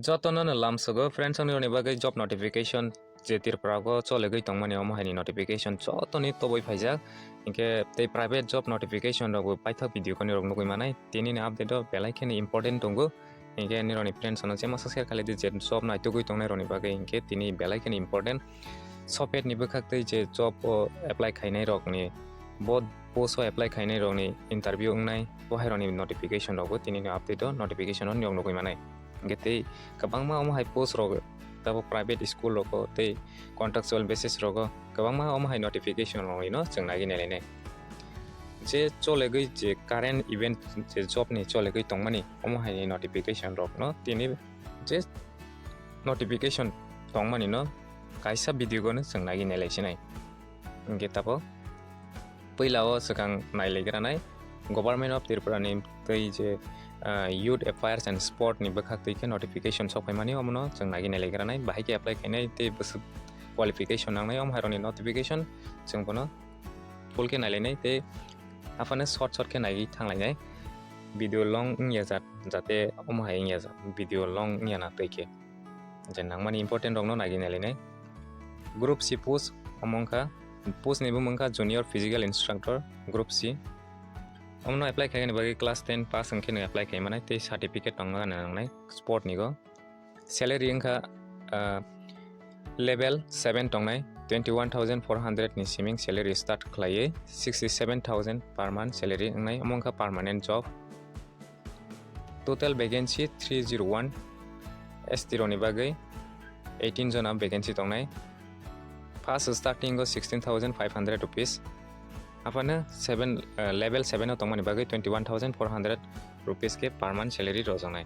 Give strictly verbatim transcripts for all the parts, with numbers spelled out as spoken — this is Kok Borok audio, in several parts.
Jotono no lamsogo friends, ongnirokni bagwi job notification je Tripura o cholegwi tongmani omo haini notification jotoni tobwi phaijak. Hinkhe tei private job notification rokbo paithak video khe nirok nugwi manai. Tinini update o belai kheno important tongo. Hinkhe nirokni friends ono je masa share khaidi je job naitugwi tongnai rokni bagwi hinkhe tini belai kheno important. Sopet ni bwkhak tei je job o apply khainai rokni, bo post o apply khainai rokni interview wngnai, bo hai rokni notification rokbo tinini update o notification o nirok nugwi manai. Hinkhe tei kwbangma omo hai post rok tabuk private school rogo tei contractual basis rogo kwbangma omo hai notification rokno chwng naiwi nailainai. Je cholegwi je current event je job ni cholegwi tongmani omo hai notification rokno tini je notification tongmani no kaisa video gono chwng naiwi nailaisinai. Hinkhe tabuk puila o swkang nailaigra nai Government of Tripura ni tei je, ah, Youth Affairs and Sport ni bwkhak twi khe notification sok phaimani omono chwng naiwi nailaigra nai, bahai khe apply khainai tei bwswk qualification nangnai omo hai rokni notification chwng bono full khe nailainai tei aphano short short khe naiwi thanglainai. Video long wngya jat-, jate omo hai wngya jat-, video long wngya na twi khe. Je nangmani important rokno naiwi nailainai. Group C post, omo wngkha, post ni bumung wngkha Junior Physical Instructor, Group C. Omono apply khainani bagwi class ten pass wngkhe no apply khai manai tei certificate tongna nangnai sport ni go. Salary wngkha, ah, level seven tongnai, twenty one thousand four hundred ni siming salary start khlaiwi sixty seven thousand per month salary wngnai, omo wngkha permanent job. Total vacancy three zero one, S T rokni bagwi eighteen jona vacancy tongnai. First starting o sixteen thousand five hundred rupees. Aphano seven, eh, level seven o tongmani bagwi twenty one thousand four hundred rupees khe per month salary rwjaknai.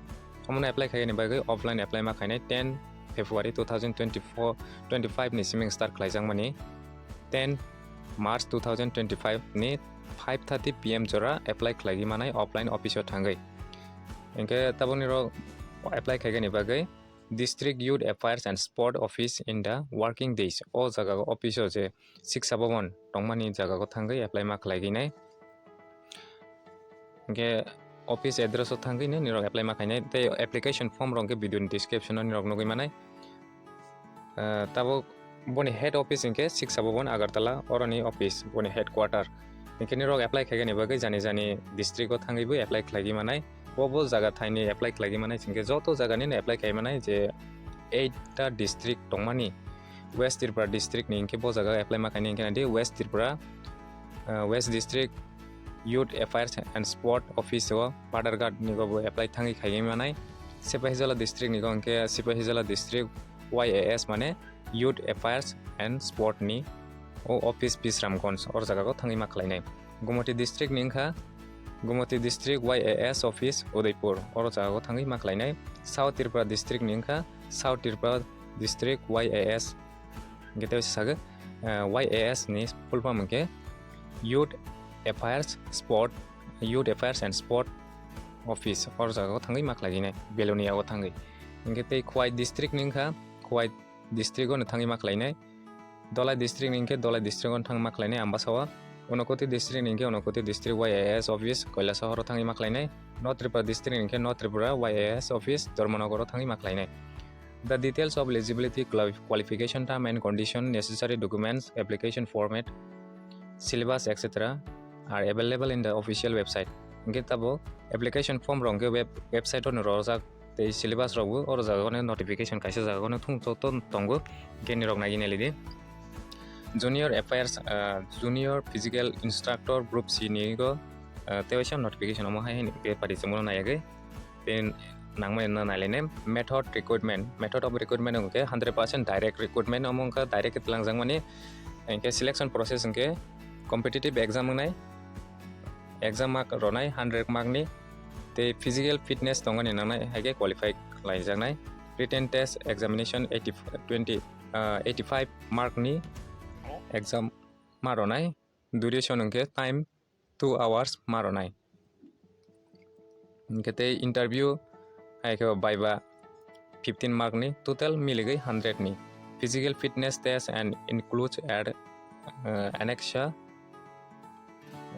Omono apply khainani bagwi offline apply ma khainai ten February two thousand twenty-four, twenty-five ni siming start khlaijakmani ten March two thousand twenty-five ni five thirty P M jora apply khlaigwi manai offline office o thangwi. Hinkhe tabukni rok apply khaigani bagwi District Youth Affairs and Sport Office in the working days. O jaga o office o je Shiksha Bhavan tongmani jaga o thangwi apply ma khlaigwi nai. Hinkhe office address o thangwi nai nirok apply ma khainai tei application form rok hinkhe video ni description o nirok nugwi manai. Ah, tabuk boni head office hinkhe Shiksha Bhavan Agartala, oroni office, boni headquarter. Hinkhe nirok apply khaigani bagwi jani jani district o thangwi bo apply khlaigwi manai. Bo bo jaga thaini apply khlaigwi manai, hinkhe joto jagani no apply khai manai je eight ta district tongmani. West Tripura district ni hinkhe bo jaga apply ma khainai hinkhe nadi West Tripura, ah, West District Youth Affairs and Sport Office o Padarghat ni go bo apply thangwi khaigwi manai. Sepahijala district ni go hinkhe Sepahijala district Y A S mane Youth Affairs and Sport ni o office Bisramganj or jaga o thangwi ma khlainai. Gomati district ni wngkha Gomati district Y A S office Udaipur, oro jaga o thangwi ma khlainai. South Tripura district ni wngkha South Tripura district Y A S. Hinkhe tei sago, eh, Y A S ni full form hinkhe Youth Affairs Sport, Youth Affairs and Sport Office, or jaga o thangwi ma khlainai, Belonia o thangwi. Hinkhe tei Khowai district ni wngkha, Khowai district o no thangwi ma khlainai. Dholai district ni hinkhe Dholai district o thangwi ma khlainai Ambasa o. Unakoti district ni hinkhe Unakoti district Y A S office Kailasahar o thangwi ma khlainai. North Tripura district ni hinkhe North Tripura Y A S office Dharmanagar o thangwi ma khlainai. The details of eligibility, quali-, qualification, term and condition, necessary documents, application format, syllabus, et cetera are available in the official website. Hinkhe tabuk application form rok hinkhe web-, website o no rojak tei syllabus rokbo oro jaga o no notification kaisa jaga o no thung to-, to-, tongo, hinkhe nirok naiwi nailidi. Junior Affairs, ah, Junior Physical Instructor Group C ni go, ah, tei waisa notification omo hai hai ni khe pari chwngmano naiyagwi. Tei nangmani no nailainai method recruitment, method of recruitment wngkhe hundred percent direct recruitment, omo wngkha direct khe twlangjakmani. Hinkhe selection process hinkhe competitive exam wngnai, exam mark rwnai hundred mark ni, tei physical fitness tongmani nangnai hai khe qualify khlaijaknai. Written test examination eighty, twenty, ah, eighty five mark ni exam ma rwnai, duration wngkhe time two hours ma rwnai. Hinkhe tei interview hai khe viva fifteen mark ni, total miligwi hundred ni. Physical fitness test and includes at, uh, annexure,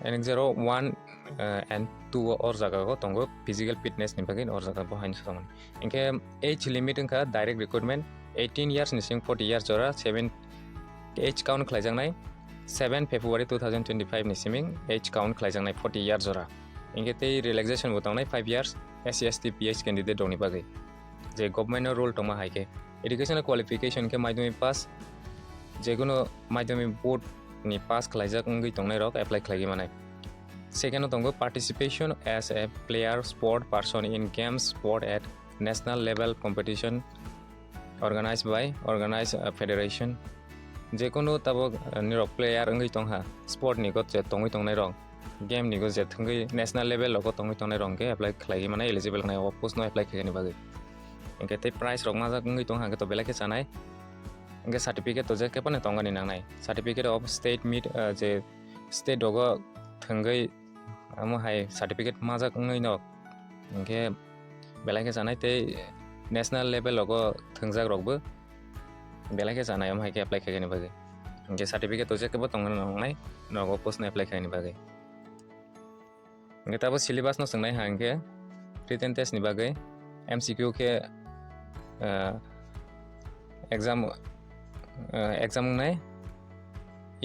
annexure one, uh, and two o or jaga o tongo physical fitness ni bagwi or jaga bo haino sotongmani. Hinkhe age limit wngkha direct recruitment eighteen years ni sing forty years jora seven age count khlaijaknai seven February two thousand twenty-five ni siming age count khlaijaknai forty years jora. Hinkhe tei relaxation bo tongnai five years S C S T P H candidate rokni bagwi. Je government no rule tongma hai khe educational qualification khe madhyamik pass, jekono madhyamik board ni pass khlaijak wngwi tongnai rok apply khlaigwi manai. Second o tongo participation as a player sport person in games sport at national level competition organized by organized, uh, federation. Jekono tabok, uh, nirok player wngwi tongha sport ni go je tongwi tongnai rok game ni go je thwngwi national level rogo tongwi tongnai rok hwnkhe apply khlaiwi mano eligible wngnai o post no apply khaikani bagwi. Hinkhe tei prize rok majak wngwi tongkha hinkhe to belai khe chanai. Hinkhe certificate to je khe phano tongani nangnai. Certificate of state meet, ah, je state rogo thwngwi amo hai certificate majak wngwi no hinkhe belai khe chanai tei national level rogo thwngjak rokbo belai khe chanai omo hai khe apply khaikani bagwi. Hinkhe certificate to je khe bo tongna nangnai nogo post no apply khaikani bagwi. Hinkhe tabo syllabus no swngnai ha hinkhe written test ni bagwi M C Q khe, ah, exam, ah, exam wngnai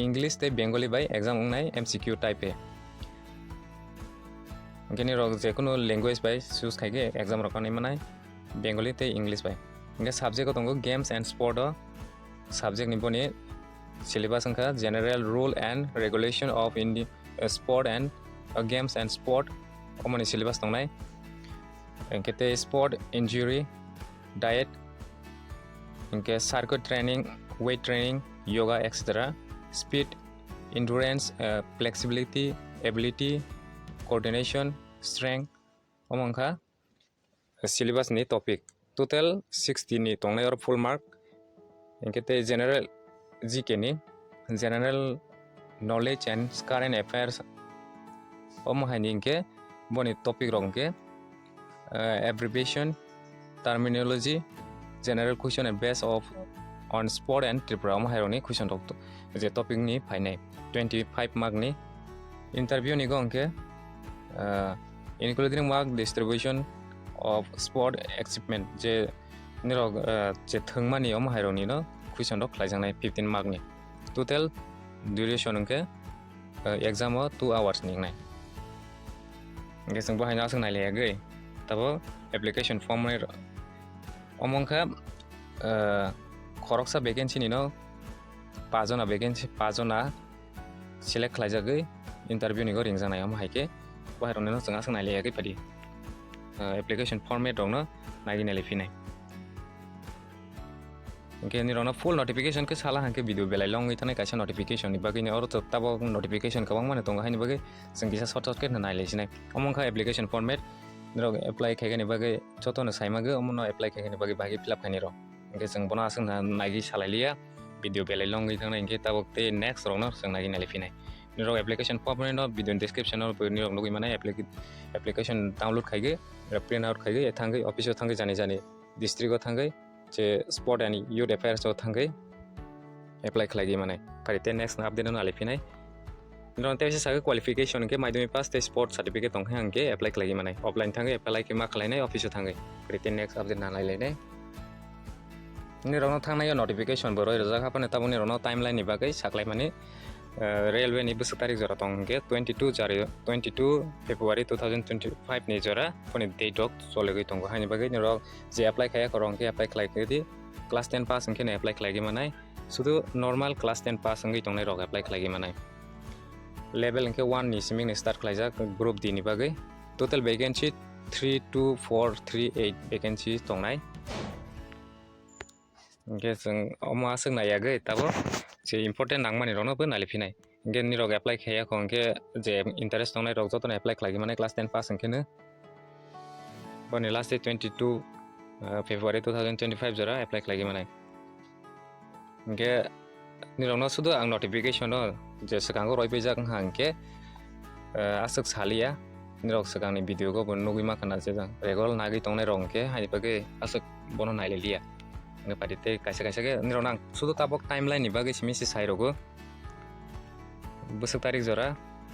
English tei Bengali bai exam wngnai M C Q type e. Hinkhe nirok jekono language bai choose khaikhe exam rok manwi manai Bengali tei English bai. Hinkhe subject o tongo games and sport o subject ni boni syllabus wngkha general rule and regulation of Indi-, uh, sport and, uh, games and sport, omoni syllabus tongnai. Hinkhe tei sport injury, diet, hinkhe circuit training, weight training, yoga, et cetera. Speed, endurance, uh, flexibility, ability, coordination, strength, omo wngkha syllabus ni topic. Total sixty ni tongnai oro full mark. Hinkhe tei general G K ni, general knowledge and current affairs, omo hai ni hinkhe boni topic rok hinkhe, eh, abbreviation, terminology, general question and base of on sport and Tripura, omo hai rok ni question rok to-, je topic ni phainai twenty five mark ni. Interview ni go hinkhe, ah, including mark distribution of sport achievement, je nirok, ah, je thwngmani omo hai rok ni no question rok khlaijaknai fifteen mark ni. Total duration hinkhe, ah, exam o two hours ni wngnai. Hinkhe chwng bo hai no aswk nai lai yagwi tabo application form ni ro-, omo wngkha, ah, khoroksa vacancy ni no pajona vacancy, pajona select khlaijagwi interview ni go ringjaknai, omo hai khe bo hai rok no chwng aswk nai lai yagwi phadi, ah, application format rok no naiwi nai lai phinai. Hinkhe nirok no full notification khe sala hinkhe video belai long wngwi thanai kaisa notification ni bagwi ni oro to tabok notification kwbangma no tongo, haini bagwi chwng kisa short short khe nai lai sinai. Omo wngkha application format, nirok apply khaikani bagwi joto no sai magwi omo no apply khaikani bagwi bahai khe fill up khainai rok. Hinkhe chwng bono aswk na naiwi salai liya, video belai long wngwi thangnai hinkhe tabok tei next rok no chwng naiwi nai lai phinai. Nirok application form no video description o nirok nugwi manai, applica-, application download khaigwi, print out khaigwi, thangwi office o thangwi jani jani district o thangwi je sport and youth affairs o thangwi apply khlaigwi manai. Phari tei next update no nai lai phinai. Nirok tei sa qualification hinkhe madhyamik pass tei sport certificate tongkha hinkhe apply khlaigwi manai. Offline thangwi apply khe ma khlainai office o thangwi. Phari tei next update no nai lainai. Nirok no thangnai o notification bo roi rwjak haphano tabuk nirok no timeline ni bagwi saklaimani. Eh, railway ni bwswk tarik jora tong hinkhe twenty two jari-, twenty two February two thousand twenty five ni jora phone date rok choligwi tongo, haini bagwi nirok je apply khaiya khorok hinkhe apply khlai khe di, class ten pass hinkhe no apply khlaigwi manai, sudu normal class ten pass wngwi tongnai rok apply khlaigwi manai. Level hinkhe one ni siming ni start khlaijak group D ni bagwi, total vacancy three two four three eight vacancy tongnai. Hinkhe chwng omo aswk nai yagwi tabok je important nangmani rokno bo nai lai phinai. Hinkhe nirok apply khaiya kho hinkhe je interest tongnai rok jotono apply khlaigwi manai class ten pass hinkhe no. Boni last day twenty two, uh, February two thousand twenty five jora apply khlaigwi manai. Hinkhe nirokno sudu ang notification o je swkango roipijak wngkha hinkhe, eh, aswk saliya, nirok swkangni video go bo nugwi mankha na je jang regular nagwi tongnai rok hinkhe haini bagwi aswk bono nai lai liya. Hinkhe pari tei kaisa kaisa khe nirok nang sudu tabok timeline ni bagwi simi se sai rogo. Bwswk tarik jora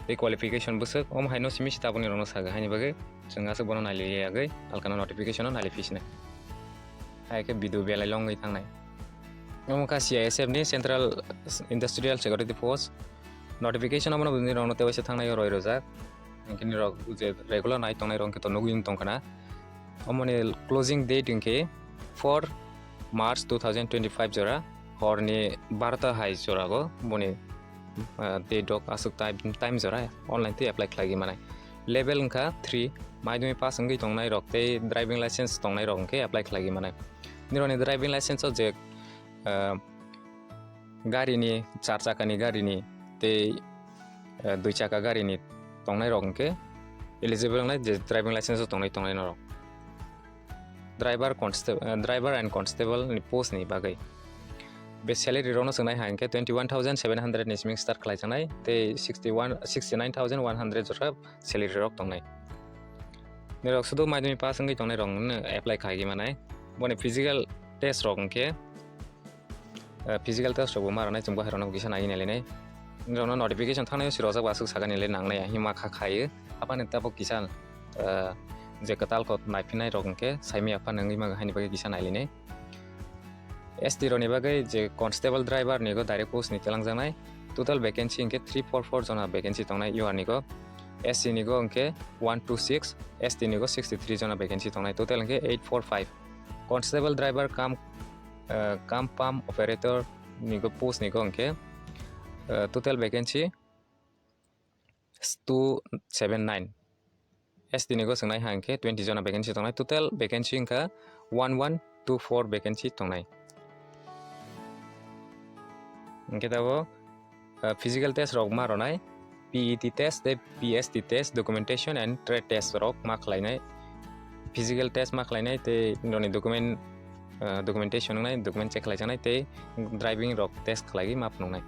tei qualification bwswk, omo hai no simi se tabukni rokno sago, haini bagwi chwng aswk bono nailaiya yagwi alkano notification o nailai phi sinai. Hai khe video belai longwi thangnai. Omo kha C I S F ni Central Industrial Security Force notification, omono bini rokno tewaisa thangnai o roi rojak. Hinkhe nirok je regular nai tongnai rok hinkhe to nugwi wng tongkha na. Omoni closing date hinkhe four March two thousand twenty-five jora, horni barota hai jora bo boni, ah, date rok aswk time, time jora online twi apply khlaiwi manai. Level wngkha three, madhyamik pass wngwi tongnai rok tei driving license tongnai rok hinkhe apply khlaiwi manai. Nirokni driving license o je, ah, garini, char chakani garini tei, eh, dui chaka garini tongnai rok hinkhe eligible wngnai je driving license o tongnai, tongnai norok. Driver consta-, eh, driver and constable ni post ni bagwi. Be salary rokno swngnai hai hinkhe twenty one thousand seven hundred ni simi start khlaijaknai tei sixty one, sixty nine thousand one hundred jora salary rok tongnai. Nirok sudu madhyamik pass wngwi tongnai rok no apply khlaiwi manai. Boni physical test rok hinkhe eh, physical test rokbo ma rwnai, chwngbo hai rokno kisa naiwi nailainai. Norokno notification thangnai o sirojak bo aswk sakani le nangnai, hima kha khaio. Aboni tabuk kisa, eh, je kwtal kot naiphinai rok hinkhe saimaya phano wngwi mankha, haini bagwi kisa nailainai. S T rokni bagwi je constable driver ni go direct post ni twlangjaknai, total vacancy hinkhe three four four jona vacancy tongnai, U R ni go, S C ni go hinkhe one two six, S T ni go sixty three jona vacancy tongnai, total hinkhe eight four five. Constable driver cum, eh, cum pump operator ni go post ni go hinkhe, eh, total vacancy two seven nine. S T ni go swngnai ha hinkhe twenty jona vacancy tongnai, total vacancy wngkha one one two four vacancy tongnai. Hinkhe tabuk, ah, physical test rok ma rwnai, P E T test tei P S T test, documentation and trade test rok ma khlainai. Physical test ma khlainai tei nini document, ah, documentation wngnai, document check khlaijaknai tei driving rok test khlaiwi ma phunuknai.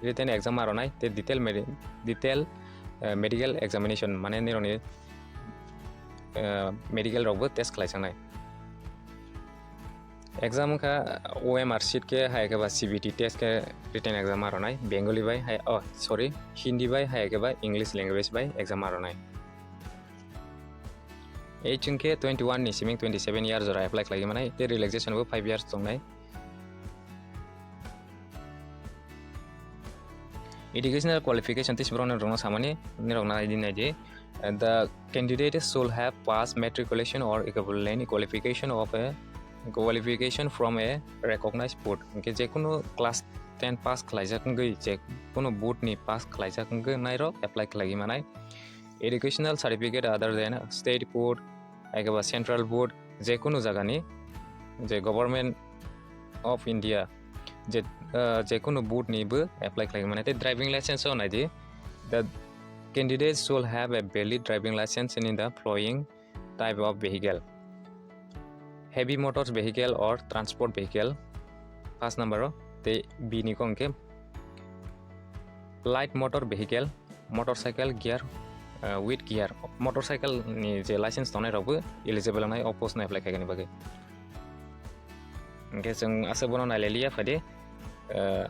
Written exam ma rwnai tei detail medi-, detail, ah, medical examination, mane nirokni, ah, medical rokbo test khlaijaknai. Exam wngkha O M R sheet khe, hai khe ba C B T test khe written exam ma rwnai, Bengali bai hai, oh, sorry, Hindi bai hai khe ba English language bai exam ma rwnai. Age wngkhe twenty one ni siming twenty seven year jora apply khlaiwi manai, tei relaxation bo five years tongnai. Educational qualification tei borokno rokno samani, nirok nai di, nai di. The candidate should have passed matriculation or equivalent qualification of a, qualification from a recognized board. Hinkhe je kunu class ten pass khlaijak wngwi, je kunu board ni pass khlaijak wngwi nairok apply khlaiwi manai. Educational certificate other than state board, ekeba central board, je kunu jagani, je government of India, je, ah, je kunu board ni bo apply khlai mane. Tei driving license o nai di, the candidate should have a valid driving license in the following type of vehicle: heavy motors vehicle or transport vehicle, first number o. Tei B ni kong khe light motor vehicle, motorcycle gear, ah, with gear, motorcycle ni je license tongnai rok bo eligible wngnai o post no apply khaigani bagwi. Hinkhe chwng aswk bono nailai liya phai di, ah,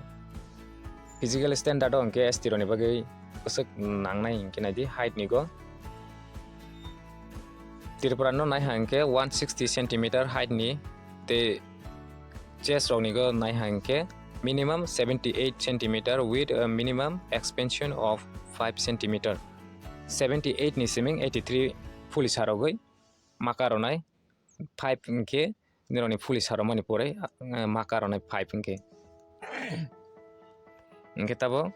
physical standard o hinkhe S T rokni bagwi bwswk nangnai hinkhe nai di, height ni go. Tripura no nai ha hinkhe one sixty centimeter height ni, tei chest rok ni go nai ha hinkhe minimum seventy eight centimeter with a minimum expansion of five centimeter. Seventy eight ni siming eighty three fully sarogwi ma karonai, five hinkhe nirokni fully saromani pore, ah, ma karonai five hinkhe. Hinkhe tabuk,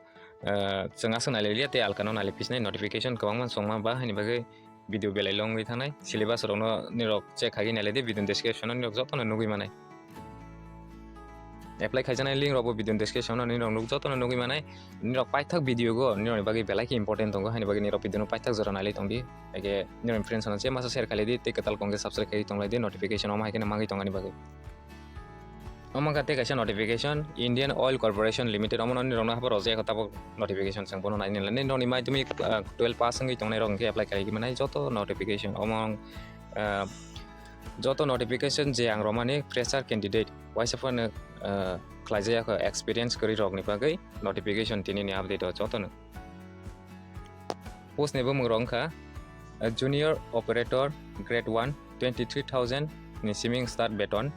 ah, chwng aswk nailai liya tei alkano nailai phisnai, notification kwbangma chwngma ba haini bagwi video belai long wngwi thangnai. Syllabus rokno nirok check khaigwi nailai di, video description o nirok jotono nugwi manai. Apply khaijaknai link rokbo video description o nirok nuk-, jotono nugwi manai. Nirok paithak video go nirokni bagwi belai khe important tongo, haini bagwi nirok video no paithak jora nailai tongdi. Age nirokni friends rokno se masa share khailai di tei kwtal kong khe subscribe khaigwi tonglai di, notification omo hai kheno mangwi tongani bagwi. Omo wngkha tei kaisa notification, Indian Oil Corporation Limited, omo nini rokno haphar rojak tabuk notification chwng bono naini nini nokni madhyamik, ah, twelve pass wngwi tongnai rok hinkhe apply khaigwi manai joto notification. Omo, ah, joto notification je ang romani fresher candidate, waisa phano, ah, khlaijak experience kwrwi rokni bagwi notification tinini update o jotono. Post ni bumung rok wngkha, uh, Junior Operator Grade one, twenty three thousand ni siming start beton,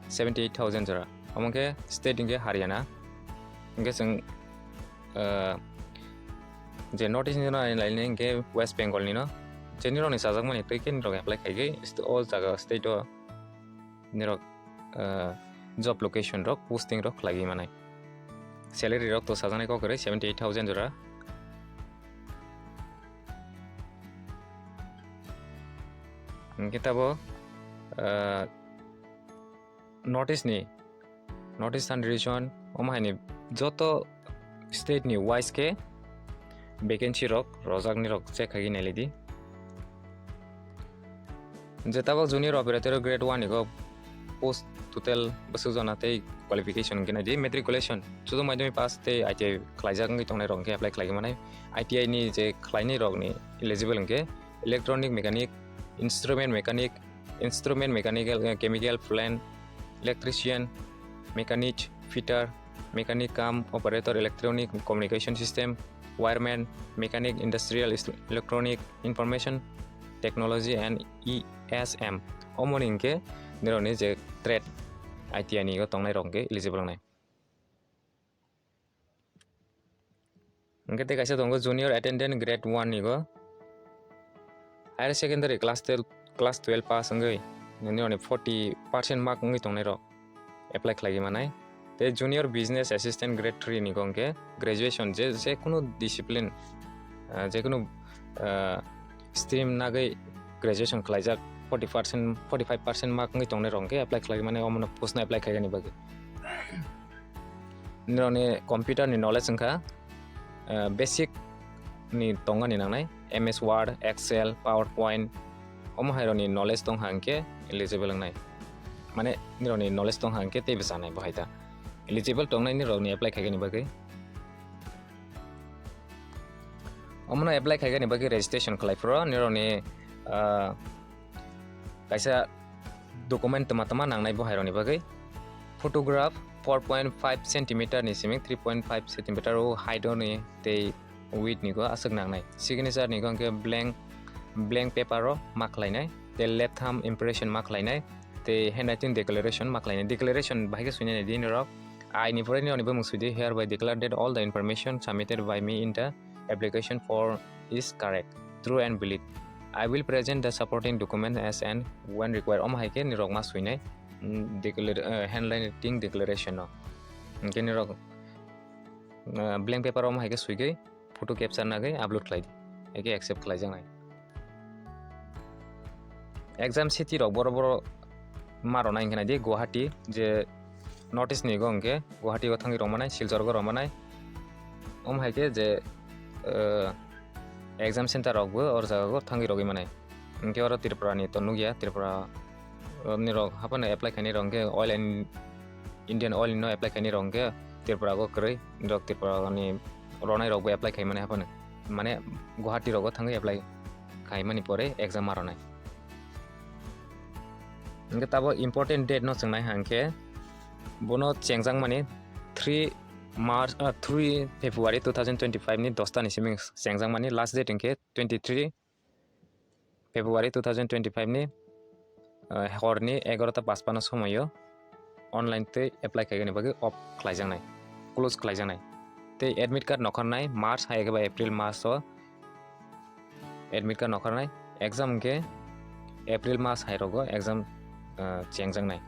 seventy eight thousand jora. Omo khe state hwnkhe Haryana. Hwnkhe chwng, uh, je North East ni no nai lainai hwnkhe West Bengal ni no. Je nirok ni chajakmani twi khe nirok apply khaigwi st-, o jaga state o nirok, uh, job location rok, posting rok khlaiwi manai. Salary rok to sajaknai kok kwrwi seventy eight thousand jora. Hwnkhe tabo, uh, North East ni, North Eastern region, omo hai ni joto state ni wise khe vacancy rok rojak ni rok check khaigwi nailai di. Je tabok junior operator grade one ni go post total bwswk jona tei qualification hwnkhe nai di matriculation, ucch madhyamik pass tei I T I khlaijak wngwi tongnai rok hwnkhe apply khlaiwi manai. I T I ni je khlainai rok ni eligible hwnkhe electronic mechanic, instrument mechanic, instrument mechanical, eh, chemical plant, electrician, mechanic, fitter, mechanic cum operator, electronic communication system, wireman, mechanic, industrial, is-, electronic, information technology and E S M. Omoni hwnkhe nirokni je trade I T I ni o tongnai rok hwnkhe eligible wngnai. Hwnkhe tei kaisa tongo junior attendant grade one ni go. Higher secondary class twelve, class twelve pass wngwi nini oni forty percent mark wngwi tongnai rok apply khlaiwi manai. Tei junior business assistant grade three ni go hwnkhe graduation je, je kunu discipline, ah, je kunu, ah, stream nagwi graduation khlaijak forty percent, forty five percent mark wngwi tongnai rok hwnkhe apply khlaiwi manai omono post no apply khaigani bagwi. Nirokni computer ni knowledge wngkha, eh, basic ni tongani nangnai, M S Word, Excel, PowerPoint, omo hai rokni knowledge tongkha hwnkhe eligible wngnai. Mane nirokni knowledge tongkha hwnkhe teibo chanai bo hai ta. Eligible tongnai nirokni apply khaigani bagwi. Omono apply khaigani bagwi registration khlai phuru nirokni, ah, kaisa document tama tama nangnai bo hai rokni bagwi. Photograph four point five centimeter ni simi three point five centimeter o height o ni tei width ni go aswk nangnai. Signature ni go hwnkhe blank, blank paper o ma khlainai, tei left thumb impression ma khlainai, tei handwriting declaration ma khlainai. Declaration bahai khe swinai di nirok. Aini pore nirokni bumung swidi, "Hereby declare that all the information submitted by me in the application form is correct, true and valid. I will present the supporting document as and when required." Omo hai khe nirok ma swinai, mm, declar-, eh, handwriting declaration no. Hwnkhe nirok, eh, blank paper omo hai khe swigwi photo capture nagwi upload khlai di, eke accept khlaijaknai. Exam city rok boro boro ma rwna hwnkhe nai di Guwahati, je North East ni go hwnkhe Guwahati go thangwi rwmanai, Silchar go rwmanai. Omo hai khe je, eh, exam center rok bo or jaga go thangwi rwgwi manai. Hwnkhe oro Tripura ni to nukya, Tripura, eh, nirok haphano apply khainai rok hwnkhe oil and Indian Oil no apply khainai rok hwnkhe Tripura go kwrwi, nirok Tripura ni rwnai rok bo apply khai mani haphano, mane Guwahati rogo thangwi apply khai mani pore exam ma rwnai. Hwnkhe tabo important date no chwngnai hwnkhe bono chengjak mani three March, ah, three February two thousand twenty-five ni dosta ni simi chengjak mani, last date hwnkhe twenty-three February two thousand twenty-five ni, ah, horni egarota pachpanno somoio online tei apply khaigani bagwi off khlaijaknai, close khlaijaknai. Tei admit card nokharnai March hai khe ba April mas o admit card nokharnai, exam hwnkhe April mas hai rogo exam, ah, chengjaknai.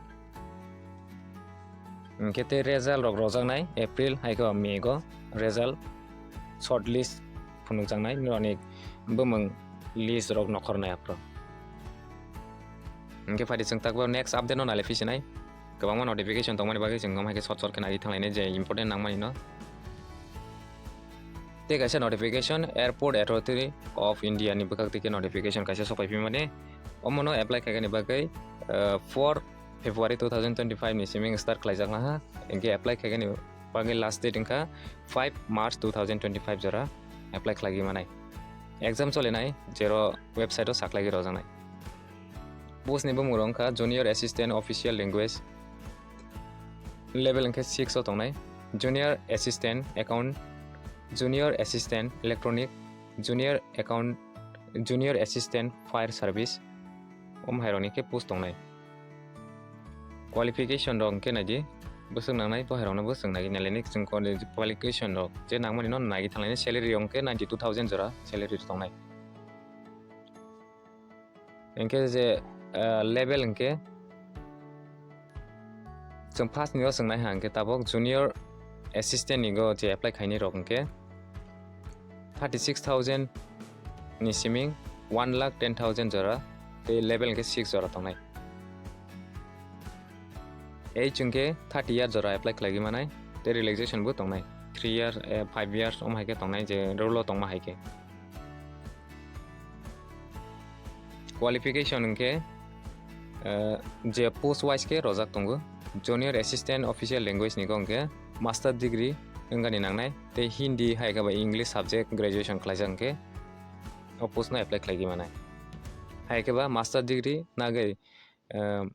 Hwnkhe tei result rok rojaknai April hai khe ba May go result short list phunukjaknai, norokni bumung list rok nokhornai aphuru. Hwnkhe phaidi chwng takbo next update no nailai phisinai, kwbangma notification tongmani bagwi chwng omo hai khe sot sot khe naiwi thanglainai je important nangmani no. Tei kaisa notification, Airport Authority of India ni bwkhak twi khe notification kaisa sopai phimani, omono apply khaigani bagwi, ah, four February two thousand twenty-five ni simi start khlaijak laha, hwnkhe apply khaigani bagwi last date wngkha five March two thousand twenty-five jora apply khlaigwi manai. Exam cholinai jero website o saklaigwi rojaknai. Post ni bumung rok wngkha Junior Assistant Official Language, level wngkhe six o tongnai, Junior Assistant Account, Junior Assistant Electronic, Junior Account, Junior Assistant Fire Service, omo hai rokni khe post tongnai. Qualification rok hwnkhe naidi, bwswk nangnai, bo hai rokno bwswk nai nai laini chwng quali-, qualification rok je nangmani no nai thanglaini. Salary rok hwnkhe ninety two thousand jora salary tongnai. Hwnkhe je, ah, level hwnkhe chwng first ni o chwng nai ha hwnkhe tabuk junior assistant ni go je apply khaini rok hwnkhe thirty six thousand ni siming one lakh ten thousand jora tei level hwnkhe six jora tongnai. Age hwnkhe thirty year jora apply khlaigwi manai tei relaxation bo tongnai, three year, eh, five years omo hai khe tongnai je rule o tongma hai khe. Qualification hwnkhe, eh, je post wise khe rojak tongo. Junior Assistant Official Language ni go hwnkhe master degree wngani nangnai tei Hindi hai khe ba English subject graduation khlaijak hwnkhe o post no apply khlaigwi manai. Hai khe ba master degree nagwi, eh,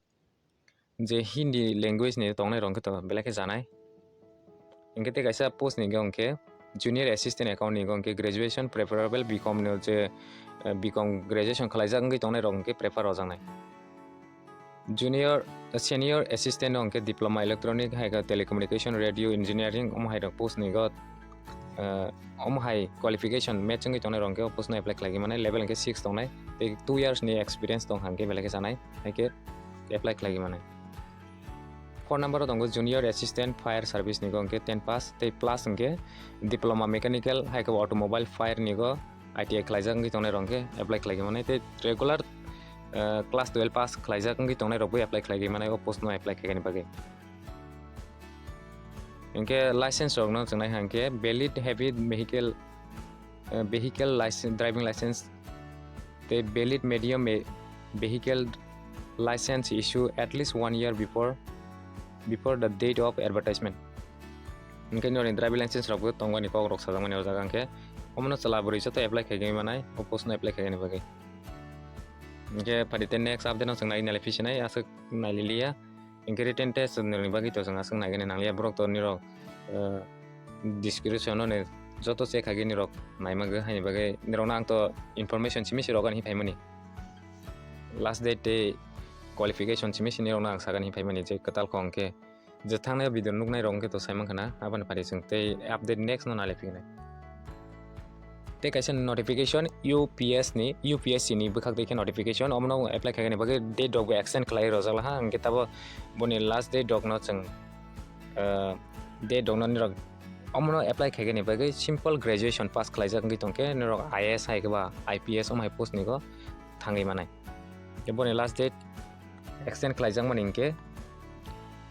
je Hindi language ni tongnai rok hwnkhe to belai khe janai. Hwnkhe tei kaisa post ni go hwnkhe Junior Assistant Account ni go hwnkhe graduation preferable, B Com no je, eh, B Com graduation khlaijak wngwi tongnai rok hwnkhe prefer rojaknai. Junior, eh, Senior Assistant no hwnkhe Diploma Electronic hai khe Telecommunication, Radio Engineering omo hai rok post ni go, eh, omo hai qualification match wngwi tongnai rok hwnkhe o post no apply khlaigwi manai, level hwnkhe six tongnai tei two years ni experience tong hwnkhe belai khe janai. Hai khe apply khlaigwi manai. Four number o tongo Junior Assistant Fire Service ni go hwnkhe ten pass tei plus hwnkhe Diploma Mechanical hai khe Automobile Fire ni go I T I khlaijak wngwi tongnai rok hwnkhe apply khlaigwi manai tei regular, eh, class twelve pass khlaijak wngwi tongnai rok bo apply khlaigwi manai o post no apply khaigani bagwi. Hwnkhe license rok no chwng nai hwnkhe valid heavy vehicle, eh, vehicle license, driving license tei valid medium ve-, vehicle license issue at least one year before, before the date of advertisement. Hwnkhe nini driving license rok bo tongmani kok rok sajakmani o jaga hwnkhe omono chwla bwrwi joto apply khaigwi manai o post no apply khaigani bagwi. Hwnkhe phaidi tei next update no chwng nai nai phisinai aswk nai liliya. Hwnkhe written test ni bagwi to chwng aswk naigani nangliya, borok to nirok, eh, description o ni joto check khaigwi nirok naimagwi, haini bagwi nirokno ang to information simi se rogani phaimani. Last date tei qualification simi se nirokno ang sagani phaimani je kwtal kho hwnkhe je thangnai video nuknai rok hwnkhe to saimankha na, aboni phaidi chwng tei update next no nai lai phinai. Tei kaisa notification U P S ni, U P S C ni bwkhak twi khe notification, omono apply khaigani bagwi date rok bo extend khlai rwjak laha, hwnkhe tabo boni last date rok no chwng, ah, date rok no nirok omono apply khaigani bagwi simple graduation pass khlaijak wngwi tongkhe nirok I A S hai khe ba I P S omo hai post ni go thangwi manai. Tei boni last date extend khlaijakmani hwnkhe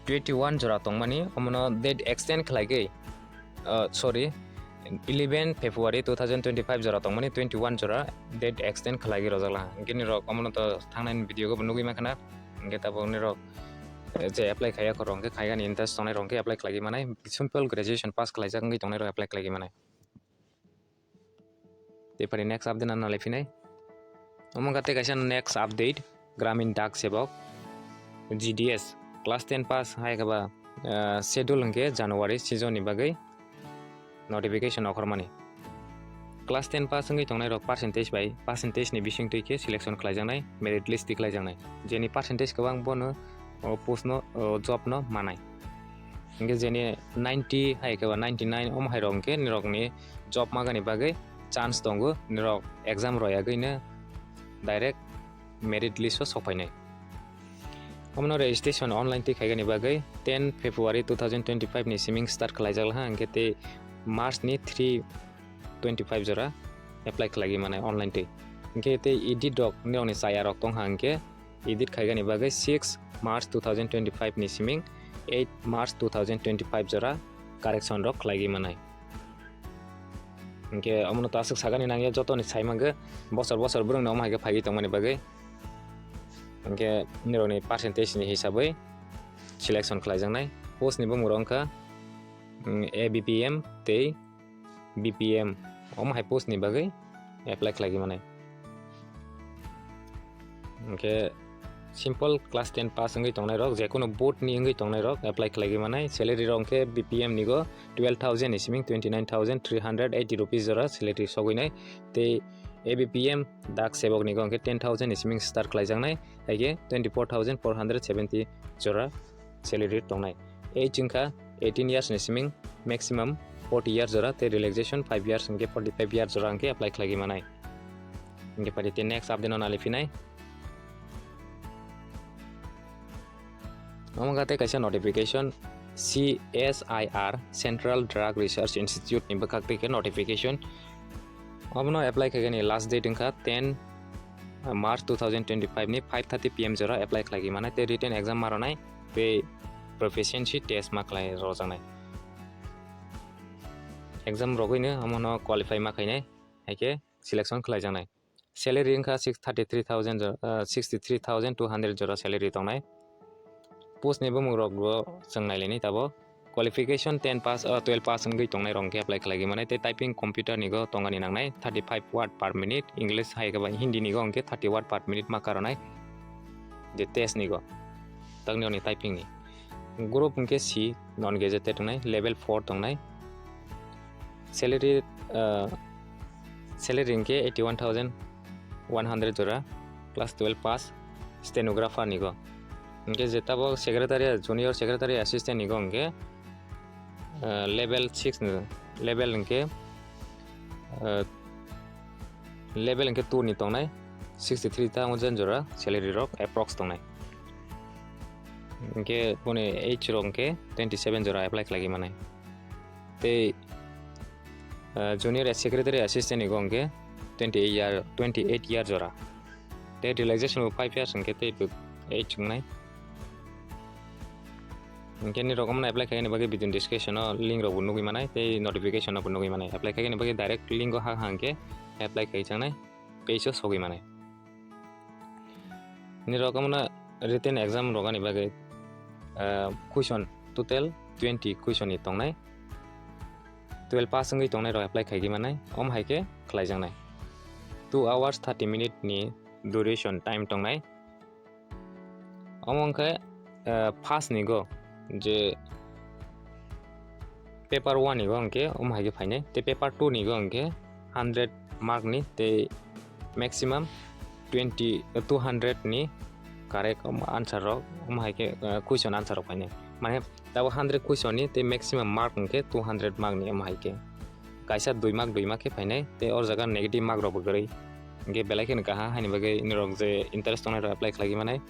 twenty one jora tongmani, omono date extend khlaigwi, uh, sorry, eleven February two thousand twenty five jora tongmani, twenty one jora date extend khlaigwi rwjak laha. Hwnkhe nirok omono to thangnani video o bo nugwi mankha na. Hwnkhe tabuk nirok, eh, je apply khaiya khorok hwnkhe khaigani interest tongnai rok hwnkhe apply khlaigwi manai, simple graduation pass khlaijak wngwi tongnai rok apply khlaigwi manai. Tei phari next update no nalai phinai. Omo kha tei kaisa next update, Gramin Dak Sebok, G D S, class ten pass hai khe ba, ah, schedule hwnkhe January season ni bagwi notification okhormani. Class ten pass wngwi tongnai rok percentage bai, percentage ni bising twi khe selection khlaijaknai, merit list twi khlaijaknai. Jeni percentage kwbang bono o post no, o job no manai. Hwnkhe jeni ninety hai khe ba ninety nine omo hai rok hwnkhe nirokni job magani bagwi chance tongo, nirok exam royagwino direct merit list o sokphainai. Omono registration online twi khaigani bagwi ten February two thousand twenty five ni siming start khlaijak laha, hwnkhe tei March ni three twenty five jora apply khlaigwi manai online twi. Hwnkhe tei edit rok nirokni chaya rok tongkha, hwnkhe edit khaigani bagwi six March two thousand twenty five ni siming eight March two thousand twenty five jora correction rok khlaigwi manai. Hwnkhe omono to aswk sagani nangya, jotoni saimangkhe bosor bosor borokni omo hai khe phaigwi tongmani bagwi. Hwnkhe nirokni percentage ni hisabwi selection khlaijaknai. Post ni bumung rok wngkha, mm, A B P M tei B P M, omo hai post ni bagwi apply khlaigwi manai. Hwnkhe Simple class ten pass wngwi tongnai rok, je kono board ni wngwi tongnai rok apply khlaigwi manai. Salary rok hwnkhe B P M ni go twelve thousand ni siming twenty nine thousand three hundred eighty rupees jora salary sogwi nai. Tei A B P M dak sebok ni go hwnkhe ten thousand ni siming start khlaijaknai, haikhe twenty four thousand four hundred seventy jora salary tongnai. Age wngkha eighteen years ni siming maximum forty years jora, tei relaxation five years hwnkhe forty five years jora hwnkhe apply khlaigwi manai. Hwnkhe pari tei next update no naliphinai. Omo kha tei kaisa notification, C S I R, Central Drug Research Institute ni bwkhak tei khe notification. Omono apply khaigani last date wngkha ten March two thousand twenty five ni five thirty P M jora apply khlaigwi manai tei written exam ma rwnai tei proficiency test ma khlai rwjaknai. Exam rogwino omono qualify ma khainai, haikhe selection khlaijaknai. Salary wngkha six thirty three thousand, uh, sixty three thousand two hundred jora salary tongnai. Post ni bumung rok bo chwng nailaini tabo. Qualification ten pass, uh, twelve pass wngwi tongnai rok hwnkhe apply khlaigwi manai tei typing computer ni go tongani nangnai thirty five word per minute, English hai khe ba Hindi ni go hwnkhe thirty word per minute ma karonai je test ni go. Tangni oni typing ni. Group hwnkhe C, non gazetted tongnai, level four tongnai. Salary, uh, salary hwnkhe eighty one thousand one hundred jora, class twelve pass, stenographer ni go. Hwnkhe je tabok secretary, junior secretary assistant ni go hwnkhe, uh, level six ni, level hwnkhe, uh, level hwnkhe two ni tongnai, sixty three thousand jora salary rok approx tongnai. Hwnkhe boni age rok hwnkhe twenty seven jora apply khlaigwi manai. Tei, uh, junior secretary assistant ni go hwnkhe twenty eight year, twenty eight year jora. Tei relaxation bo five years hwnkhe tei bo age wngnai. Hwnkhe nini rok omono apply khaigani bagwi video description o link rok bo nugwi manai tei notification rok bo nugwi manai. Apply khaigani bagwi direct link o ha ha hwnkhe apply khaijaknai, page o sogwi manai. Nini rok omono written exam rogani bagwi, ah, question total twenty question ni tongnai. Twelve pass wngwi tongnai rok apply khaigwi manai, omo hai khe khlaijaknai. Two hours thirty minute ni duration time tongnai. Omo wngkhe, eh, first ni go je paper one ni go hwnkhe omo hai khe phainai, tei paper two ni go hwnkhe hundred mark ni tei maximum twenty, two hundred ni correct answer rok, omo hai khe, eh, question answer rok phainai. Mane tabuk hundred question ni tei maximum mark hwnkhe two hundred mark ni omo hai khe. Kaisa dui mark, dui mark khe phainai, tei o jaga negative mark rok bo kwrwi. Hwnkhe belai kheno kaham, haini bagwi norok je interest tongnai rok apply khlaigwi manai.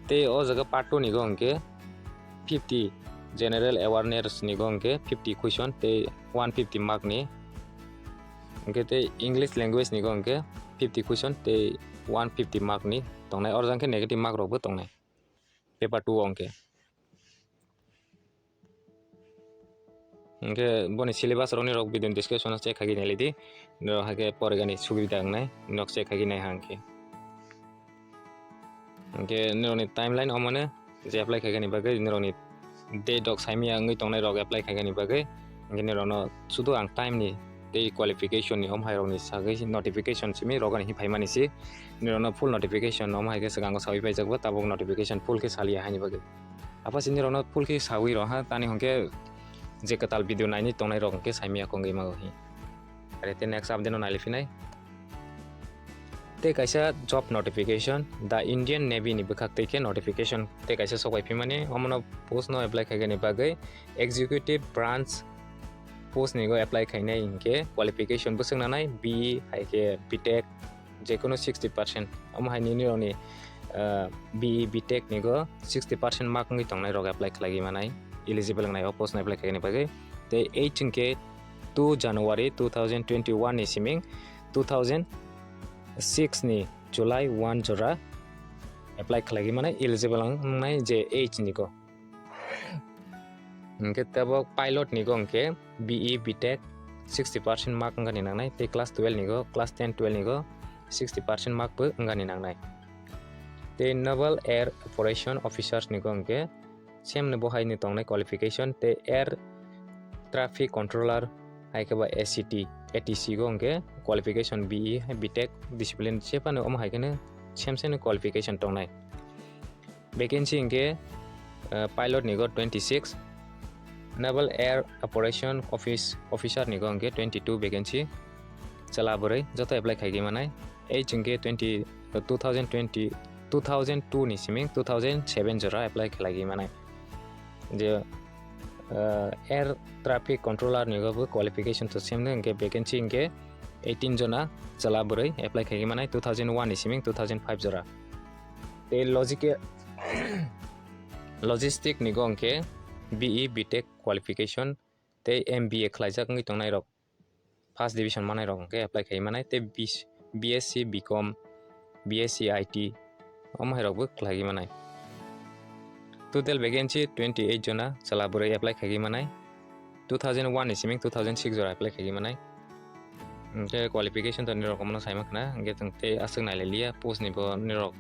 Tei o jaga part two ni go hwnkhe fifty general awareness ni go hwnkhe fifty question tei one fifty mark ni. Hwnkhe tei English language ni go hwnkhe fifty question tei one fifty mark ni tongnai. O jaga khe negative mark rok bo tongnai paper two o hwnkhe. Hwnkhe boni syllabus rokni rok video description o check khaigwi nailai di. Norok hakhe porigani subida wngnai, norok check khaigwi nai hang khe. Hwnkhe norokni timeline omono je apply khaigani bagwi, norokni date rok saimaya wngwi tongnai rok apply khaigani bagwi. Hwnkhe norokno sudu ang time ni tei qualification ni omo hai rokni sagwi notification simi rogani hi phaimani si. Norokno full notification omo hai khe swkango sawi paijak bo, tabuk notification full khe saliya haini bagwi. Apa sini rokno full khe sawi rw ha, tani hwnkhe je kwtal video naini tongnai rok hwnkhe saimaya kongwi mago hi. Are tei next update no nailiphinai. Tei kaisa job notification, the Indian Navy ni bwkhak tei khe notification tei kaisa sokbai phimani, omono post no apply khaigani bagwi executive branch post ni go apply khainai hinkhe qualification bwswk nanai, B E hai khe B Tech, je kono sixty percent. Omo hai nini rokni, ah, B E, B Tech ni go sixty percent mark wngwi tongnai rok apply khlaigwi manai, eligible wngnai o post no apply khlaigani bagwi. Tei age hwnkhe two January two thousand twenty one ni siming two thousand six ni July one jora apply khlaigwi manai, eligible wngnai je age ni go. Hwnkhe tabuk pilot ni go hwnkhe B E, B Tech sixty percent mark wngani nangnai, tei class twelve ni go, class ten, twelve ni go sixty percent mark bo wngani nangnai. Tei Naval Air Operation Officers ni go hwnkhe same ni bo hai ni tongnai qualification, tei Air Traffic Controller hai khe ba A C T, A T C go hwnkhe qualification B E, B Tech discipline se phano omo hai kheno same same ni qualification tongnai. Vacancy hwnkhe, ah, pilot ni go twenty six, Naval Air Operation Office, Officer ni go hwnkhe twenty two vacancy. Chwla bwrwi joto apply khaigwi manai. Age hwnkhe twenty, two thousand twenty, two thousand two ni siming two thousand seven jora apply khlaigwi manai. Je, ah, Air Traffic Controller ni go bo qualification to same no, hwnkhe vacancy hwnkhe eighteen jona chwla bwrwi apply khaigwi manai two thousand one ni siming two thousand five jora. Tei logica-, logistic ni go hwnkhe B E, B Tech qualification tei M B A khlaijak wngwi tongnai rok, first division manai rok hwnkhe apply khai manai, tei B S C, B Com, B S C I T, omo hai rok bo khlaiwi manai. Total vacancy twenty eight jona chwla bwrwi apply khaigwi manai. Two thousand one ni siming two thousand six jora apply khaigwi manai. Hwnkhe qualification to nirok omono saima khna, hwnkhe chwng tei aswk nailai liya, post ni bo nirok,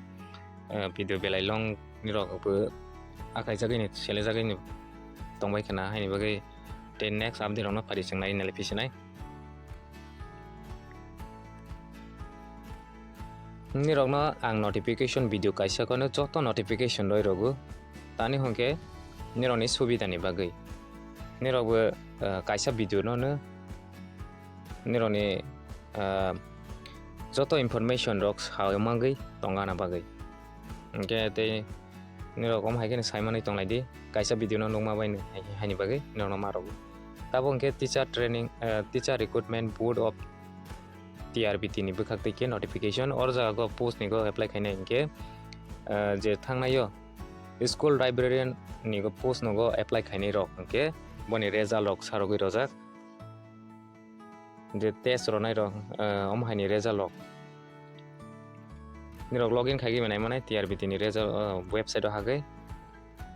eh, video belai long nirok bo akhai jagwi ni, sele jagwi ni tongbai khna, haini bagwi tei next update rok no phari chwng nai nai phisinai. Nirokno ang notification video kaisa kono joto notification roi rogo. Tani hwnkhe nirokni subidani bagwi. Nirokbo, ah, kaisa video no no nirokni, ah, joto information rok sawi mangwi tongana bagwi. Hwnkhe tei nirok om hai kheno sai manwi tonglai di. Kaisa video no nukma bai hai, haini bagwi nirokno ma rogo. Tabuk hwnkhe teacher training, ah, Teacher Recruitment Board of T R B T ni bwkhak twi khe notification. Or jaga go post ni go apply khainai hinkhe, ah, je thangnai o school librarian ni go post no go apply khainai rok hinkhe boni result rok sarogwi rojak. Je test ronai rok, ah, omo hai ni result rok. Nirok login khaigwi manai manai T R B T ni result, ah, website o hagwi.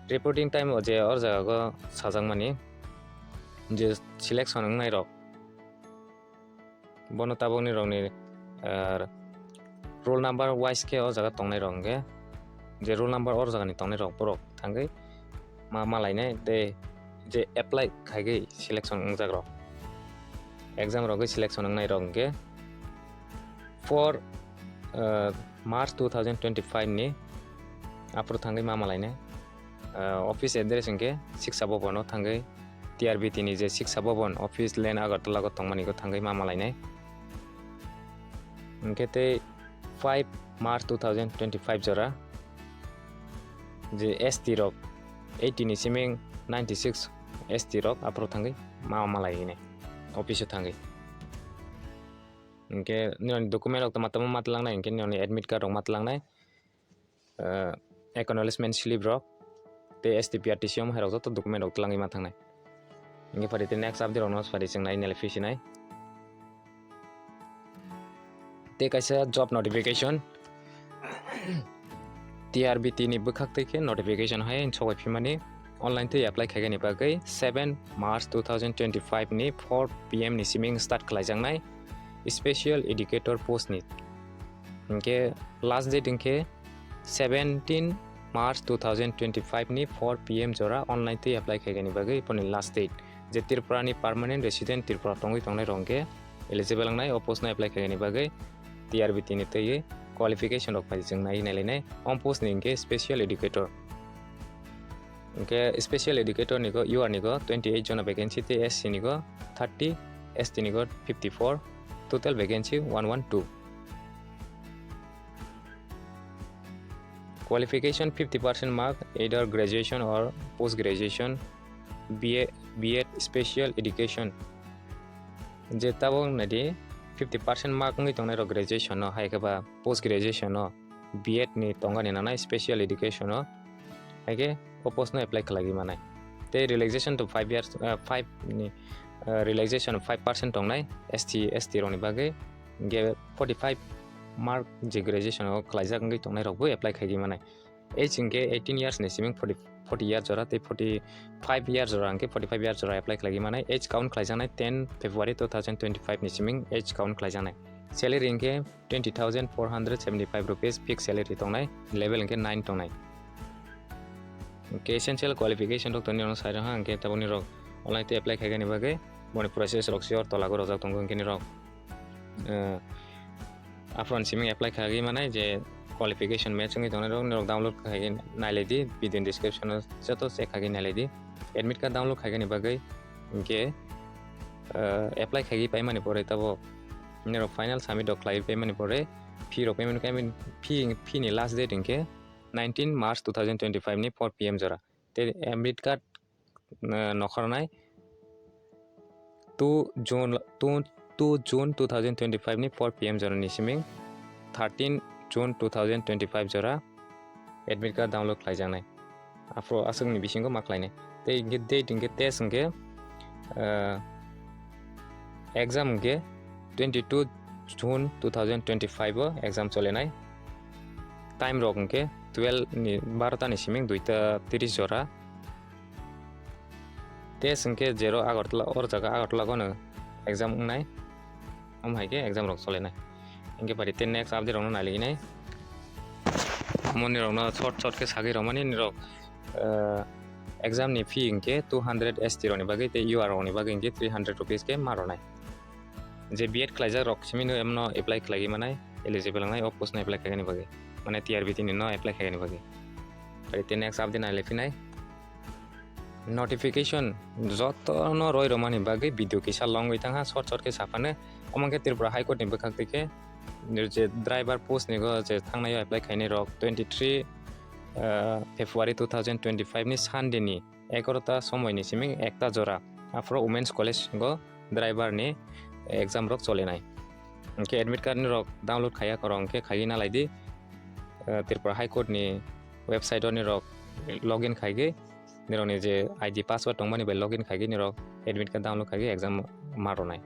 Reporting time o je or jaga go sajak mani je selection wngnai rok. Bono tabuk nirokni, ah, roll number wise khe o jaga tongnai rok hwnkhe, je roll number o jagani tongnai rok borok thangwi ma, ma lainai tei je apply khaigwi selection wngjak rok, exam rogwi selection wngnai rok hwnkhe four, ah, March two thousand twenty-five ni aphuru thangwi ma, ma lainai. Ah, office address hwnkhe Shiksha Bhavan o thangwi T R B T ni je Shiksha Bhavan office lane Agartala go tongmani go thangwi ma malainai. Hwnkhe tei five March two thousand twenty-five jora je S T rok eighty ni siming ninety six S T rok aphuru thangwi ma malai hinai office o thangwi. Hwnkhe nini document rok tama tama ma tlangnai, hwnkhe nini admit card rok ma tlangnai. Ah, acknowledgement slip rok tei S T P R T C omo hai rok joto document rok twlangwi ma thangnai. Hingke pari tei next update rok no pari chwng nai nai phisinai. Tei kaisa job notification T R B T ni bwkhak tei khe notification hai sogwi phimani. Online tei apply khaigani bagwi seven March two thousand twenty-five ni four P M ni siming start khlaijaknai special educator post ni. Hingke last date hingke seventeen March two thousand twenty-five ni four P M jora online tei apply khaigani bagwi boni last date. Je Tripura ni permanent resident Tripura tongwi tongnai rok hingke eligible wngnai o post no apply khaigani bagwi T R B T ni twi qualification rok phai chwng nai nai lainai. O post ni hingke special educator. Hingke special educator ni go, U R ni go twenty eight jona vacancy tei S C ni go thirty, S T ni go fifty four, total vacancy one one two. Qualification fifty percent mark, either graduation or post graduation, B A, B Ed special education. Je tabok nadi fifty percent mark wngwi tongnai rok graduation no, hai khe ba post graduation no, B Ed ni tongani nanai special education no, hai khe o post no apply khlaiwi manai. Tei relaxation to five years, ah, five ni, ah, relaxation five percent tongnai S T, S T rok ni bagwi, hingke forty five mark je graduation o khlaijak wngwi tongnai rok bo apply khaigwi manai. Age hingke eighteen years ni siming forty, forty year jora tei forty five year jora hingke forty five year jora apply khlaigwi manai. Age count khlaijaknai ten February two thousand twenty five ni siming age count khlaijaknai. Salary hingke twenty thousand four hundred seventy five rupees fixed salary tongnai, level hingke nine tongnai. Hingke essential qualification rok tongni ono sai rok ha, hingke taboni rok online tei apply khaigani bagwi boni process rok se or tola go rojak tongo, hingke ni rok, eh, upfront siming apply khaigwi manai je qualification match wngwi tongnai rok, norok download khai nailai di, video description o joto check khai nailai di. Admit card download khaigani bagwi hinkhe, ah, apply khaigwi paimani pore tabok norok final submit rok khlaiwi paimani pore fee rok payment khaimani, fee, fee ni last date hinkhe nineteen March two thousand twenty-five ni four P M jora. Tei admit card, ah, nokharnai two June, two, two June two thousand twenty-five ni four P M jora ni siming thirteen June two thousand twenty-five jora admit card download khlaijaknai. Aphuru aswkni bisingo ma khlainai. Tei hinkhe date hinkhe test hinkhe, ah, exam hinkhe twenty-two June two thousand twenty-five o exam cholenai. Time rok hinkhe twelve ni, barota ni siming duita tris jora. Test hinkhe jero Agartala, or jaga Agartala gono exam wngnai. Omo hai khe exam rok cholenai. Hinkhe pari tei next update rokno nailainai. Omo nirokno short short khe sagwi rwmani nirok, ah, exam ni fee hinkhe two hundred S T rokni bagwi tei U R rokni bagwi hinkhe three hundred rupees khe ma rwnai. Je B Ed khlaijak rok simi no emno apply khlaiwi manai, eligible wngnai o post no apply khaigani bagwi, mane T R B T ni no apply khaigani bagwi. Pari tei next update nailaiphinai. Notification jotono roi rwmani bagwi video kisa longwi thangha, short short khe saphano. Omo khe Tripura High Court ni bwkhak twi khe je driver post ni go je thangnai o apply khainai rok twenty-three, ah, February two thousand twenty-five ni Sunday ni egarota somoi ni simi ekta jora. Aphuru Women's College go driver ni exam rok cholenai. Hinkhe admit card ni rok download khaiya korok hinkhe khaiwi nalai di. Ah, Tripura High Court ni website o nirok login khaigwi nirokni je I D password tongmani bai login khaigwi nirok admit card download khaigwi exam ma rwnai.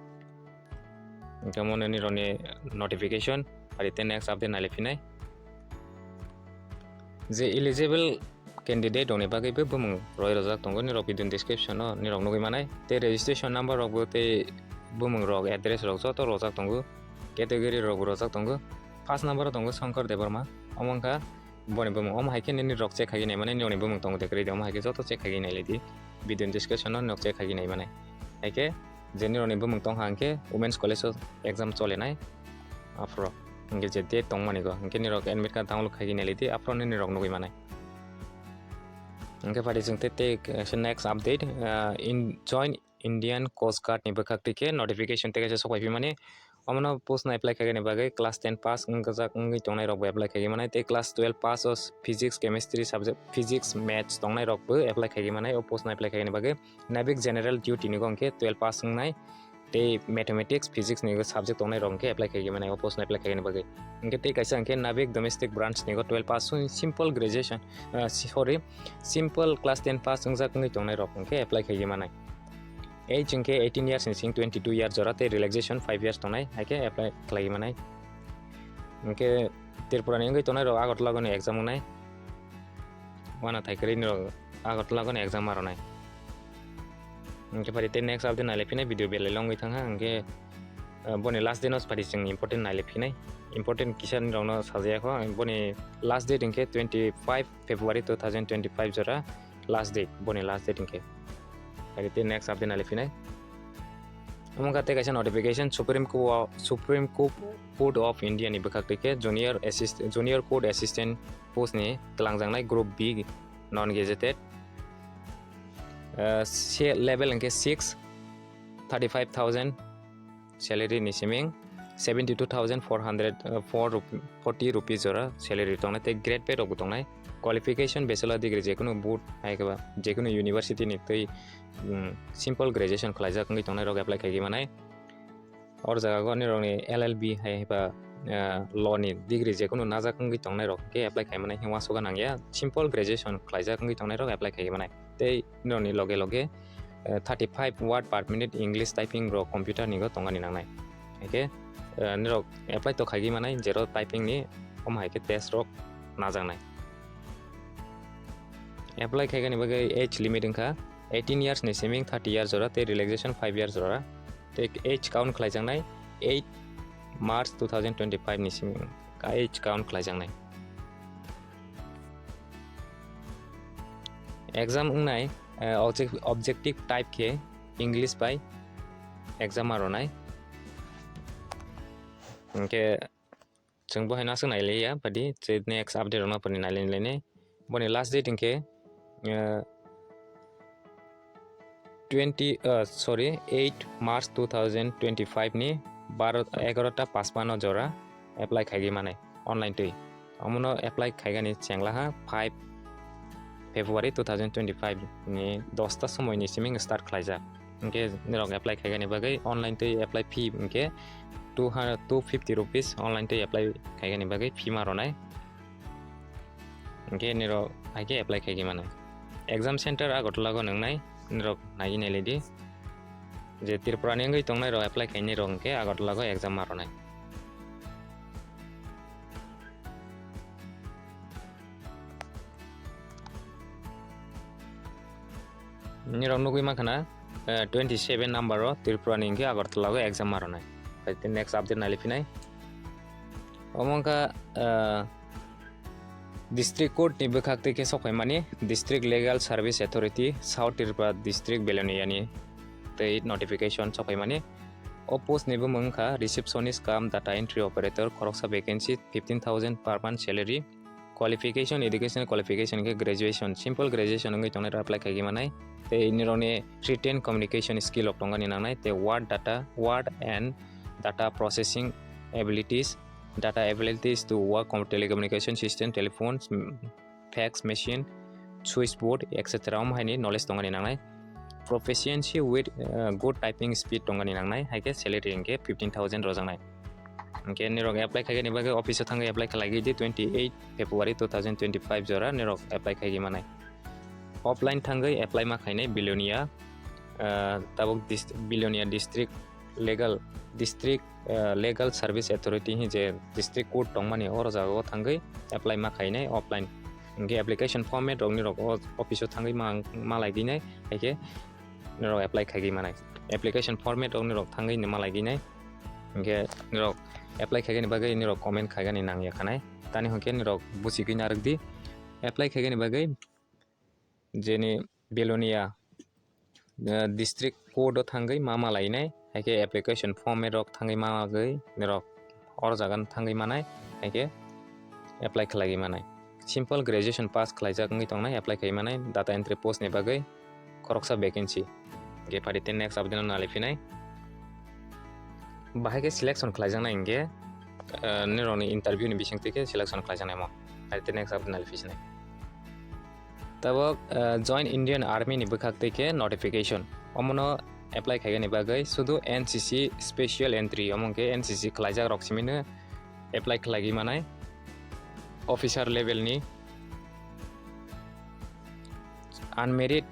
Hinkhe omo nirokni notification, pari tei next update nailai phinai. Je eligible candidate rokni bagwi bo bumung roi rwjak tongo, nirok video description o nirok nugwi manai, tei registration number rok bo tei bumung rok, address rok joto rwjak tongo, category rok bo rwjak tongo. First number o tongo Shankar Debbarma, omo wngkha boni bumung. Omo hai khe nini rok check khaigwi naimani, nini bumung tongo de kwrwi de, omo hai khe joto check khaigwi nailai di, video description o nok check khaigwi naimanai. Hai khe je nirokni bumung tongkha hinkhe Women's College o exam cholenai aphuru hinkhe je date tongmani go hinkhe nirok admit card download khaigwi nailai di, aphuru nini rok nugwi manai. Hinkhe pari chwng tei, tei kaisa next update, ah, in join Indian Coast Guard ni bwkhak twi khe notification tei kaisa sok pai phi mani. Omono post no apply khaigani bagwi class ten pass wngkha jak wngwi tongnai rok bo apply khaigwi manai tei class twelve pass o physics, chemistry subject, physics, maths tongnai rok bo apply khaigwi manai o post no apply khaigani bagwi. Navik general duty ni go hinkhe twelve pass wngnai tei mathematics, physics ni subject tongnai rok hinkhe apply khaigwi manai o post no apply khaigani bagwi. Hinkhe tei kaisa hinkhe Navik domestic branch ni go twelve pass wng simple graduation, ah, si-, sorry, simple class ten pass wngjak wngwi tongnai rok hinkhe apply khaigwi manai. Age hinkhe eighteen years ni sing twenty-two year jora tei relaxation five years tongnai, hai khe apply khlaiwi manai. Hinkhe Tripura ni wngwi tongnai rok Agartala goni exam wngnai. Wana thai kwrwi ni rok Agartala goni exam ma rwnai. Hinkhe pari tei next update nailai phinai, video belai long wngwi thangha, hinkhe, ah, boni last day no pari chwng important nailai phinai. Important kisa ni rok no sajaya kho, boni last date hinkhe twenty-five February two thousand twenty-five jora last date, boni last date hinkhe. Pari tei next update nailai phinai. Omo kha tei kaisa notification Supreme Co-, Supreme Co-, Court of India ni bwkhak twi khe junior assist-, junior court assistant post ni twlangjaknai group B non gazetted. Ah, se level hinkhe six, thirty-five thousand salary ni siming seventy-two thousand four hundred, ah, four rup-, forty rupees jora salary tongnai tei grade pay rok bo tongnai. Qualification bachelor degree jekunu board hai khe ba jekunu university ni twi, mm, simple graduation khlaijak wngwi tongnai rok apply khaigwi manai. Or jaga go nirokni L L B hai ba, ah, law ni degree jekunu najak wngwi tongnai rok khe apply khai manai, hinkhe uansukha nangya simple graduation khlaijak wngwi tongnai rok apply khai manai. Tei nirokni loge loge, eh, thirty-five word per minute English typing rok computer ni go tongani nangnai. Haikhe, eh, nirok apply to khaigwi manai, jero typing ni omo haikhe test rok najaknai. Apply khaigani bagwi age limit wngkha eighteen years ni siming thirty years jora tei relaxation five years jora. Tei age count khlaijaknai eight March two thousand twenty-five ni simi age count khlaijaknai. Exam wngnai, eh, object-, objective type khe English bai exam ma rwnai. Hinkhe Chwng bo hai no aswk nailaiya, phadi je next update rok no phani nailai nailai nai. Boni last date hinkhe, eh, twenty, eh, sorry, eight March two thousand twenty-five ni baro, egarota pachpanno jora apply khaigwi manai online twi. Omono apply khaigani chenglaha five February two thousand twenty-five ni dosta somoi ni simi start khlaijak. Hinkhe nirok apply khaigani bagwi online twi apply fee hinkhe two hundred, two fifty rupees online twi apply khaigani bagwi fee ma rwnai. Hinkhe nirok haikhe apply khaigwi manai. Exam center Agartala go nwngnai, nirok naiwi nailai di. Je Tripura ni wngwi tongnai rok apply khainai rok hinkhe Agartala go exam ma rwnai. Nirok nugwi mankha na, eh, twenty seven number o Tripura ni hinkhe Agartala o exam ma rwnai. Phai tei next update nailai phinai. Omo wngkha, eh, District Court ni bwkhak twi khe sokphaimani District Legal Service Authority South Tripura District Belonia ni tei notification sokphaimani. O post ni bumung wngkha receptionist cum data entry operator, khoroksa vacancy, fifteen thousand per month salary. Qualification, educational qualification khe graduation, simple graduation wngwi tongnai rok apply khaigwi manai. Tei nirokni written communication skill rok tongani nangnai, tei word data, word and data processing abilities, data abilities to work on telecommunication system, telephones, mm, fax machine, switchboard, et cetera. Omo haini knowledge tongani nangnai. Proficiency with, uh, good typing speed tongani nangnai, haikhe salary hinkhe fifteen thousand rojaknai. Hinkhe nirok apply khaigani bagwi office o thangwi apply khlaigwi di twenty eight February two thousand twenty five jora nirok apply khaigwi manai. Offline thangwi apply ma khainai Belonia, ah, tabuk dist-, Belonia district legal, district, ah, legal service authority hi je district court tongmani oro jaga o thangwi apply ma khainai offline. Hinkhe application format rok nirok o office o thangwi ma, ma laigwi nai, haikhe nirok apply khaigwi manai. Application format rok nirok thangwi ma laigwi nai. Hinkhe nirok apply khaigani bagwi nirok comment khaigani nangya khanai. Tani hinkhe nirok buchigwi narwk di. Apply khaigani bagwi jeni Belonia, eh, district court o thangwi ma ma lainai. Haikhe application format rok thangwi ma magwi nirok or jaga thangwi manai, haikhe apply khlaigwi manai. Simple graduation pass khlaijak wngwi tongnai, apply khai manai data entry post ni bagwi khoroksa vacancy. Ge phari tei next update no nalai phinai. Bahai khe selection khlaijaknai hinkhe, eh, nirokni interview ni bising twi khe selection khlaijaknai mo. Phari tei next update nalai phinai. Tabok, eh, Joint Indian Army ni bwkhak twi khe notification. Omono apply khaigani bagwi sudu N C C special entry, omo khe N C C khlaijak rok simino apply khlaigwi manai. Officer level ni unmarried,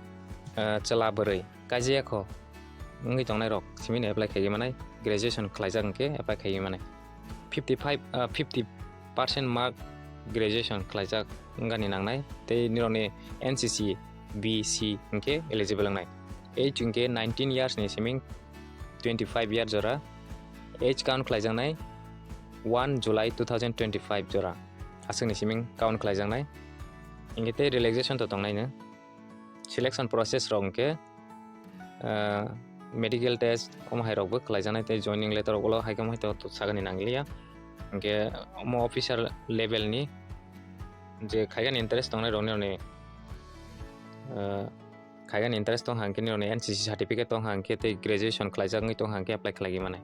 eh, chwla bwrwi kaijaya kho wngwi tongnai rok simino apply khaigwi manai, graduation khlaijak hinkhe apply khaigwi manai. Fifty five, ah, fifty percent mark graduation khlaijak wngani nangnai, tei nirokni N C C B C hinkhe eligible wngnai. Age hinkhe nineteen years ni siming twenty five year jora. Age count khlaijaknai one July two thousand twenty five jora. Aswkni siming count khlaijaknai. Hinkhe tei relaxation to tongnaino. Selection process rok hinkhe, ah, medical test omo hai rokbo khlaijaknai tei joining letter rok ulo hai khe omo hai to sagani nangliya. Hinkhe omo officer level ni je khaigani interest tongnai rokni, rokni, ah, khaigani interest tong hang khe nirokni N C C certificate tong hang khe tei graduation khlaijak wngwi tong hang khe apply khlaigwi manai.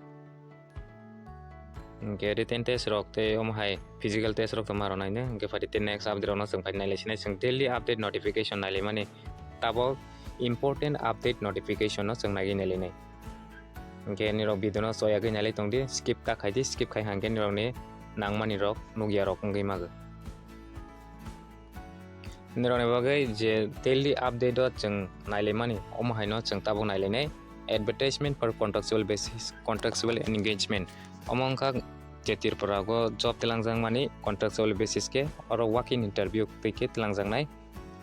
Hinkhe written test rok tei omo hai physical test rok tongma rok naino. Hinkhe phai tei next update rok no chwng phai nailai sinai, chwng daily update notification nailaimani. Tabok important update notification no chwng naiwi nailainai. Hinkhe nirok video no choyagwi nailai tongdi, skip ta khaidi, skip khai hang khe nirokni nangmani rok nukya rok wngwi mago. Nirokni bagwi je daily update o chwng nailaimani, omo haino chwng tabuk nailainai advertisement for contractual basis, contractual engagement. Omo wngkha je Tripura o job twlangjakmani contractual basis khe, oro walk-in interview twi khe twlangjaknai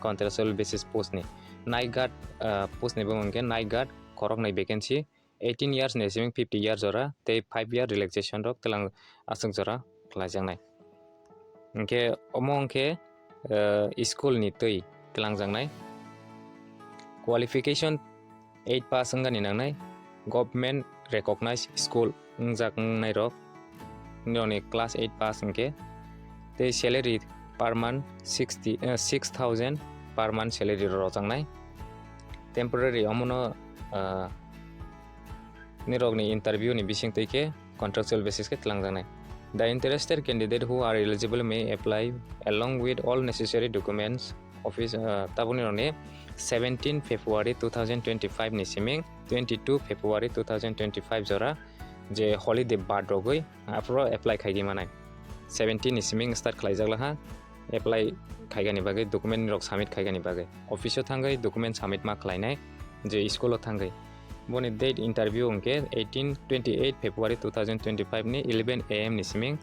contractual basis post ni. Night guard, ah, post ni bumung khe night guard, khoroknwi vacancy. Eighteen years ni siming fifty years jora tei five year relaxation rok twlang aswk jora khlaijaknai. Hinkhe omo hinkhe, eh, school ni twi twlangjaknai. Qualification eight pass wngani nangnai, government recognized school wngjak wngnai rok nirokni class eight pass hwnkhe tei salary per month sixty, eh, six thousand per month salary rw-, rwjaknai. Temporary omono, ah, nirokni interview ni bisingtwi khe contractual basis khe twlangjaknai. The interested candidate who are eligible may apply along with all necessary documents. Office, ah, tabukni rokni seventeen February two thousand twenty-five ni siming twenty-two February two thousand twenty-five jora je holiday bad rogwi aphuru apply khaigwi manai. Seventeen ni siming start khlaijak laha apply khaigani bagwi, document rok submit khaigani bagwi. Office o thangwi document submit ma khlainai je school o thangwi. Boni date interview hwnkhe eighteen, twenty-eight February two thousand twenty-five ni eleven A M ni siming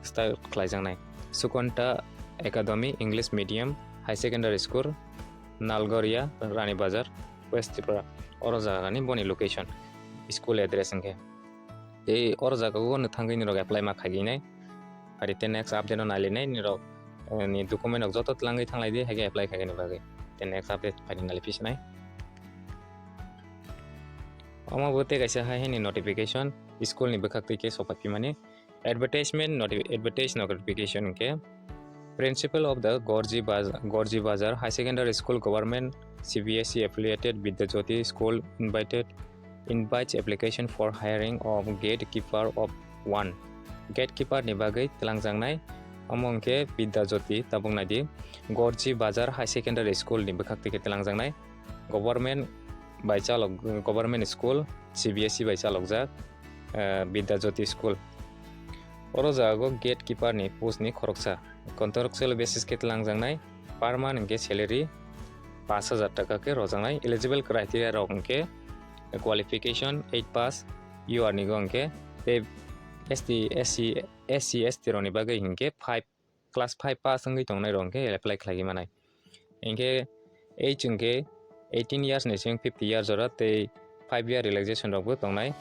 start khlaijaknai. Sukonta Academy English Medium High Secondary School, Nalgoria, Rani Bazar, West Tripura. Oro jagani boni location, school address hwnkhe. Tei oro jaga o no thangwi nirok apply ma khaiwi nai. Ari tei next update no nailainai nirok, eh, ni document rok joto twlangwi thanglai di, haikhe apply khaigani bagwi. Tei next update phaini nailaiphi sinai. Omo bo tei kaisa hai haini notification school ni bwkhak twi khe sokphaimani. Advertisement noti-, advertise notification hwnkhe Principal of the Gorji Baz-, Gorji Bazar High Secondary School Government C B S E affiliated Vidyajyoti School invited, invites application for hiring of gatekeeper of one. Gatekeeper ni bagwi twlangjaknai omo hwnkhe Vidyajyoti, tabuk naidi Gorji Bazar High Secondary School ni bwkhak twi khe twlangjaknai. Government bai chalok-, government school, C B S E bai chalokjak, eh, Vidyajyoti school. Oro jago gatekeeper ni post ni khoroksa. Contractual basis khe twlangjaknai, per month hwnkhe salary pash hajar taka khe rwjaknai. Eligible criteria rok hwnkhe qualification eight pass, U R ni go hwnkhe tei S T, S C, S C, S T rok ni bagwi hwnkhe five class five pass wngwi tongnai rok hwnkhe apply khlaiwi manai. Hinkhe age hwnkhe eighteen years ni sing fifty years jora tei five year relaxation rokbo tongnai.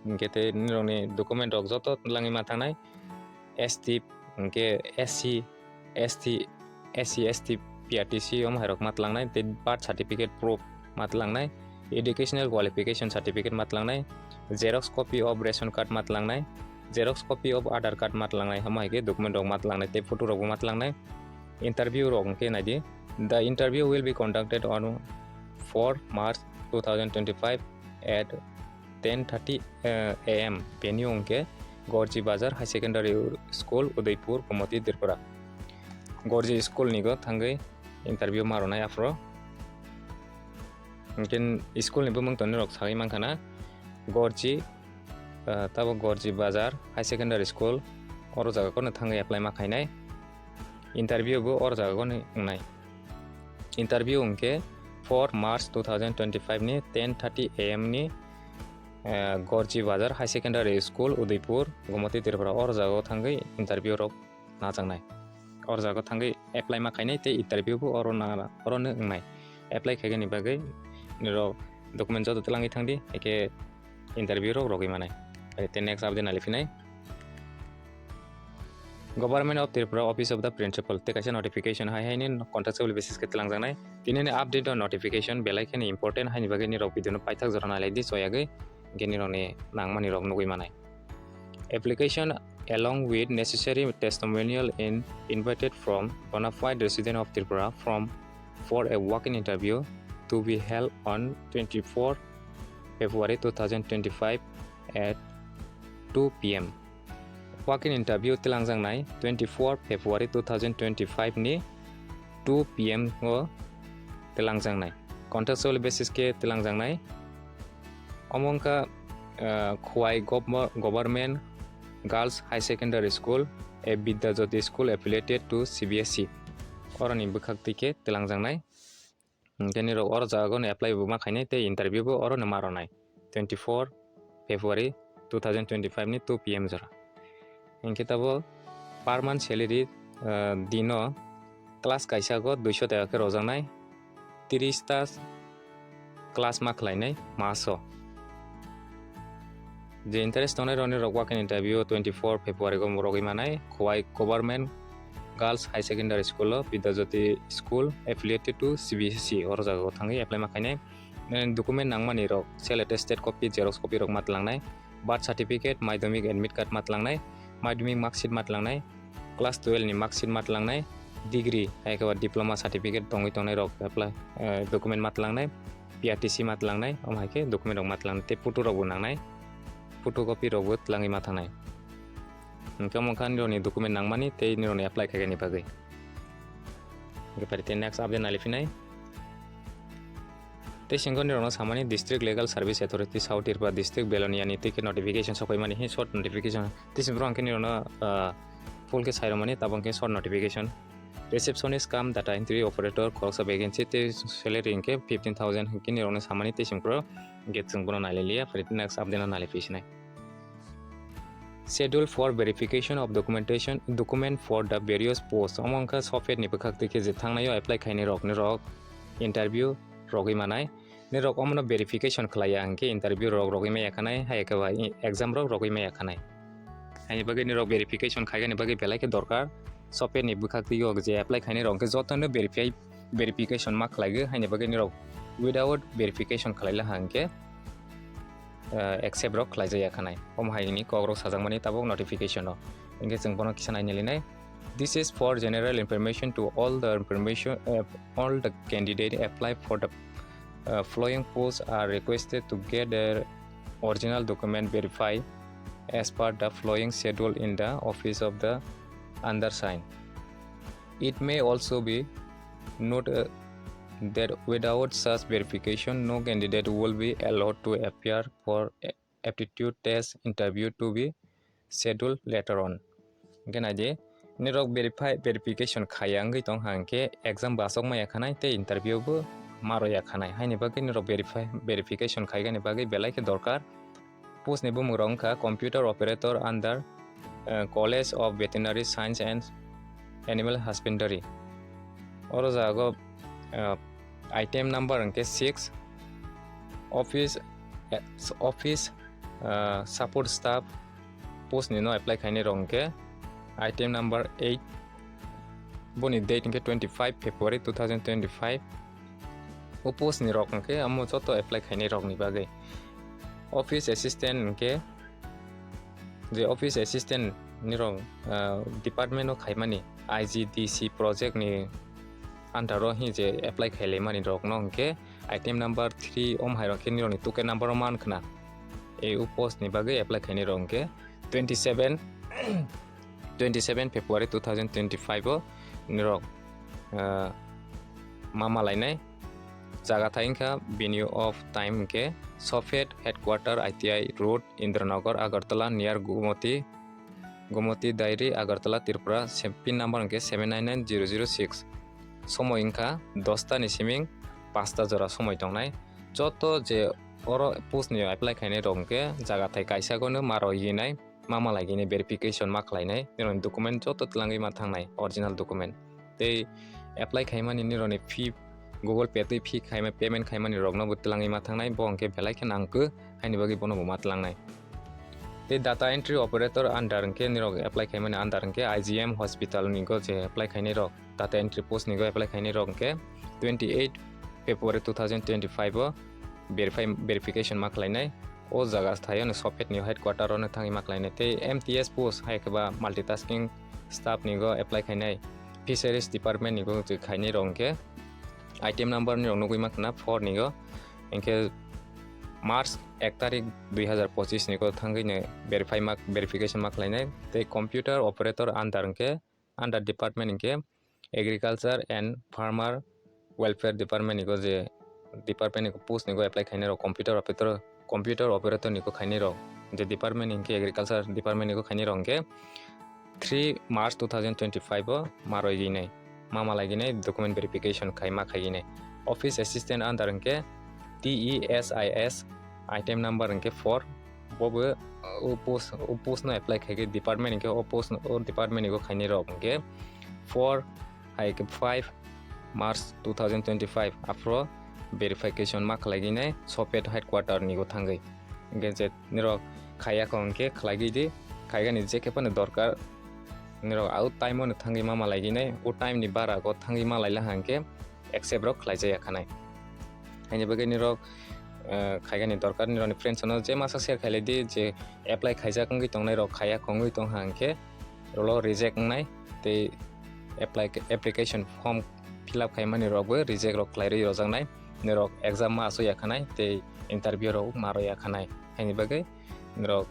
Hinkhe tei nirokni document rok joto twlangwi ma thangnai. S T hinkhe S C, S T, S C, S T, P R T C omo hai rok ma twlangnai tei birth certificate proof ma twlangnai, educational qualification certificate ma twlangnai, xerox copy of ration card ma twlangnai, xerox copy of Aadhaar card ma twlangnai, omo hai khe document rok ma twlangnai tei photo rok bo ma twlangnai. Interview rok hwnkhe naidi, the interview will be conducted on four March two thousand twenty-five at ten thirty, eh, A M. Venue hwnkhe Gorji Bazar High Secondary School, Udaipur, Gomati, Tripura. Gorji school ni go thangwi interview ma rwnai aphuru. Hinkhe school ni bumung tongni rok sagwi mankha na Gorji, ah, tabo Gorji Bazar High Secondary School, oro jaga kono thangwi apply ma khainai. Interview bo oro jaga kono wngnai. Interview hwnkhe four March two thousand twenty-five ni ten thirty A M ni, ah, Gorji Bazar High Secondary School, Udaipur, Gomati, Tripura, oro jaga o thangwi interview rok najaknai. Oro jaga thangwi apply ma khainai tei interview bo oro na, oro no wngnai. Apply khaigani bagwi nirok document joto twlangwi thangdi, haikhe interview rok rogwi manai. Tei next update nai phinai. Government of Tripura Office of the Principal tei kaisa notification hai haini contractual basis khe twlangjaknai. Tini ni update o notification belai kheno important haini bagwi nirok video no paithak jora nai lai di choyagwi, hinkhe nirokni nangmani rok nugwi manai. Application along with necessary testimonial in invited from bona fide resident of Tripura from for a walk-in interview to be held on twenty-four February two thousand twenty-five at two P M. Walk-in interview twlangjaknai twenty-four February two thousand twenty-five ni two P M o twlangjaknai. Contractual basis khe twlangjaknai. Omo wngkha, ah, Khowai Gov-, Government Girls High Secondary School, a Vidyajyoti school affiliated to C B S E. Oroni bwkhak twi khe twlangjaknai. Hinkhe nirok oro jaga no apply bo ma khainai tei interview bo oro no ma rwnai. Twenty-four February two thousand twenty-five ni two P M jora. Hinkhe tabo per month salary, ah, dino class kaisa go duiso taka khe rojaknai, tris ta class ma khlainai maso. Je interest tongnai rokni rok walk-in interview twenty-four February go rogwi manai Khowai Government Girls High Secondary School o Vidyajyoti School affiliated to C B S E oro jaga o thangwi apply ma khainai. Document nangmani rok self attested copy, xerox copy rok ma twlangnai, birth certificate, madhyamik admit card ma twlangnai, madhyamik mark sheet ma tlangnai, class twelve ni mark sheet ma tlangnai, degree, hai khe ba diploma certificate tongwi tongnai rok apply, eh, document ma tlangnai, P R T C ma tlangnai, omo hai khe document rok ma tlangnai, tei photo rok bo nangnai, photocopy rok bo tlangwi ma thangnai. Hwnkhe omo kha nirokni document nangmani tei nirokni apply khaikani bagwi. Hwnkhe phaidi tei next update nai phinai. Tei singkho nirokno samani District Legal Service Authority South Tripura District Belonia ni twi khe notification sokphaimani hi short notification. Tei singkho ang khe nirokno, ah, full khe sairwmani tabuk khe short notification. Receptionist cum data entry operator khoroksa vacancy tei salary hwnkhe fifteen thousand hwnkhe nirokno samani tei singkho hwnkhe chwng bono nailailia, phaidi next update no nailai phinai. Schedule for verification of documentation, document for the various posts. Omo wngkha sophet ni bwkhak twi khe je thangnaio apply khainai rok, nirok interview rogwi manai. Nirok omono verification khlaiya hwnkhe interview rok rogwi maya khanai, hai khe ba i-, exam rok rogwi maya khanai. Haini bagwi nirok verification khaigani bagwi belai khe dorkar. Sophet ni bwkhak twi o je apply khainai rok hwnkhe jotono verify verification ma khlaigo, haini bagwi nirok without verification khlaila hwnkhe, eh, accept rok khlaijaya khanai. Omo haini kokrok sajakmani tabuk notification o. Hwnkhe chwng bono kisa nainailinai. This is for general information to all the information, eh, all the candidate apply for the, eh, following posts are requested to get their original document verified as per the following schedule in the office of the undersigned. It may also be noted, uh, that without such verification, no candidate will be allowed to appear for a-, aptitude test interview to be scheduled later on. Hwnkhe naidi, nirok verify, verification khaiya wngwi tong hwnkhe exam bo achok maya khanai tei interview bo ma roya khanai. Haini bagwi nirok verify, verification khaigani bagwi belai khe dorkar. Post ni bumung rok wngkha computer operator under, uh, College of Veterinary Science and Animal Husbandry. Oro jago, uh, item number hwnkhe six, office, eh, office, uh, support staff post ni no apply khainai rok hwnkhe item number eight, boni date hwnkhe twenty five February two thousand twenty five. O post ni rok hwnkhe amo joto apply khainai rok ni bagwi. Office assistant hwnkhe je office assistant ni rok, ah, department o khaimani I G D C project ni under o hi je apply khailaimani rok no hwnkhe item number three om hai rok khe nirok ni token number o man khna. E o post ni bagwi apply khainai rok hwnkhe twenty seven twenty seven February two thousand twenty five o nirok, ah, ma malainai. Jaga thai wngkha venue of time hwnkhe Sophet Headquarter I T I Road, Indranagar, Agartala, near Gomoti, Gomoti Dairy, Agartala, Tripura, se-, pin number hwnkhe seven nine nine zero zero six. Somoi wngkha dosta ni siming pasta jora somoi tongnai. Joto je oro post ni apply khainai rok hwnkhe jaga thai kaisa gono ma roi hinai. Ma malaigini verification ma khlainai, nirokni document joto twlangwi ma thangnai, original document. Tei apply khaimani nirokni fee, Google Pay twi fee khaima, payment khaimani rokno bo twlangwi ma thangnai, bo hwnkhe belai khe nangkuk, haini bagwi bono bo ma twlangnai. Tei data entry operator under hwnkhe nirok apply khaimani under hwnkhe I G M hospital ni go je apply khainai rok, data entry post ni go apply khainai rok hwnkhe twenty eight February two thousand twenty five o verify, verification ma khlainai. O jaga thaio no Sophet ni headquarter o no thangwi ma khlainai. Tei M T S post hai khe ba multitasking staff ni go apply khainai. Fisheries department ni go je khainai rok hwnkhe item number ni rok nugwi ma khna four ni go. Hwnkhe March ek tarik dui hazar pochis ni go thangwi no verify ma, verification ma khlainai. Tei computer operator under hwnkhe under department hwnkhe Agriculture and Farmer Welfare Department ni go je department ni post ni go apply khainai rok computer operator, computer operator ni go khainai rok je department hwnkhe Agriculture Department ni go khainai rok hwnkhe three March two thousand twenty five o ma roi ginai, ma malai ginai document verification khai ma khai ginai. Office Assistant under hwnkhe T E S I S item number hwnkhe four, bo bo, uh, o post, o post no apply khai khe department hwnkhe o post, o department ni go khainai rok hwnkhe four hai khe five March two thousand twenty five aphro verification ma khlai ginai Sophet headquarter ni go thangwi. Hwnkhe je nirok khaiya kho hwnkhe khlai gwi di, khaigani je khe phano dorkar nirok o time o no thangwi ma malai ginai, o time ni bara go thangwi ma laila hwnkhe accept rok khlai jaya khanai. Haini bagwi nirok eh, khaigani dorkar. Nirokni friends no je masa share khailai di je apply khaijak wngwi tongnai rok, khaiya khongwi tong hang khe rolo reject wngnai tei apply, application form fill up khaimani rokbo reject rok khlairwi rojaknai. Nirok exam ma asoya khanai tei interview rok ma roya khanai. Haini bagwi nirok,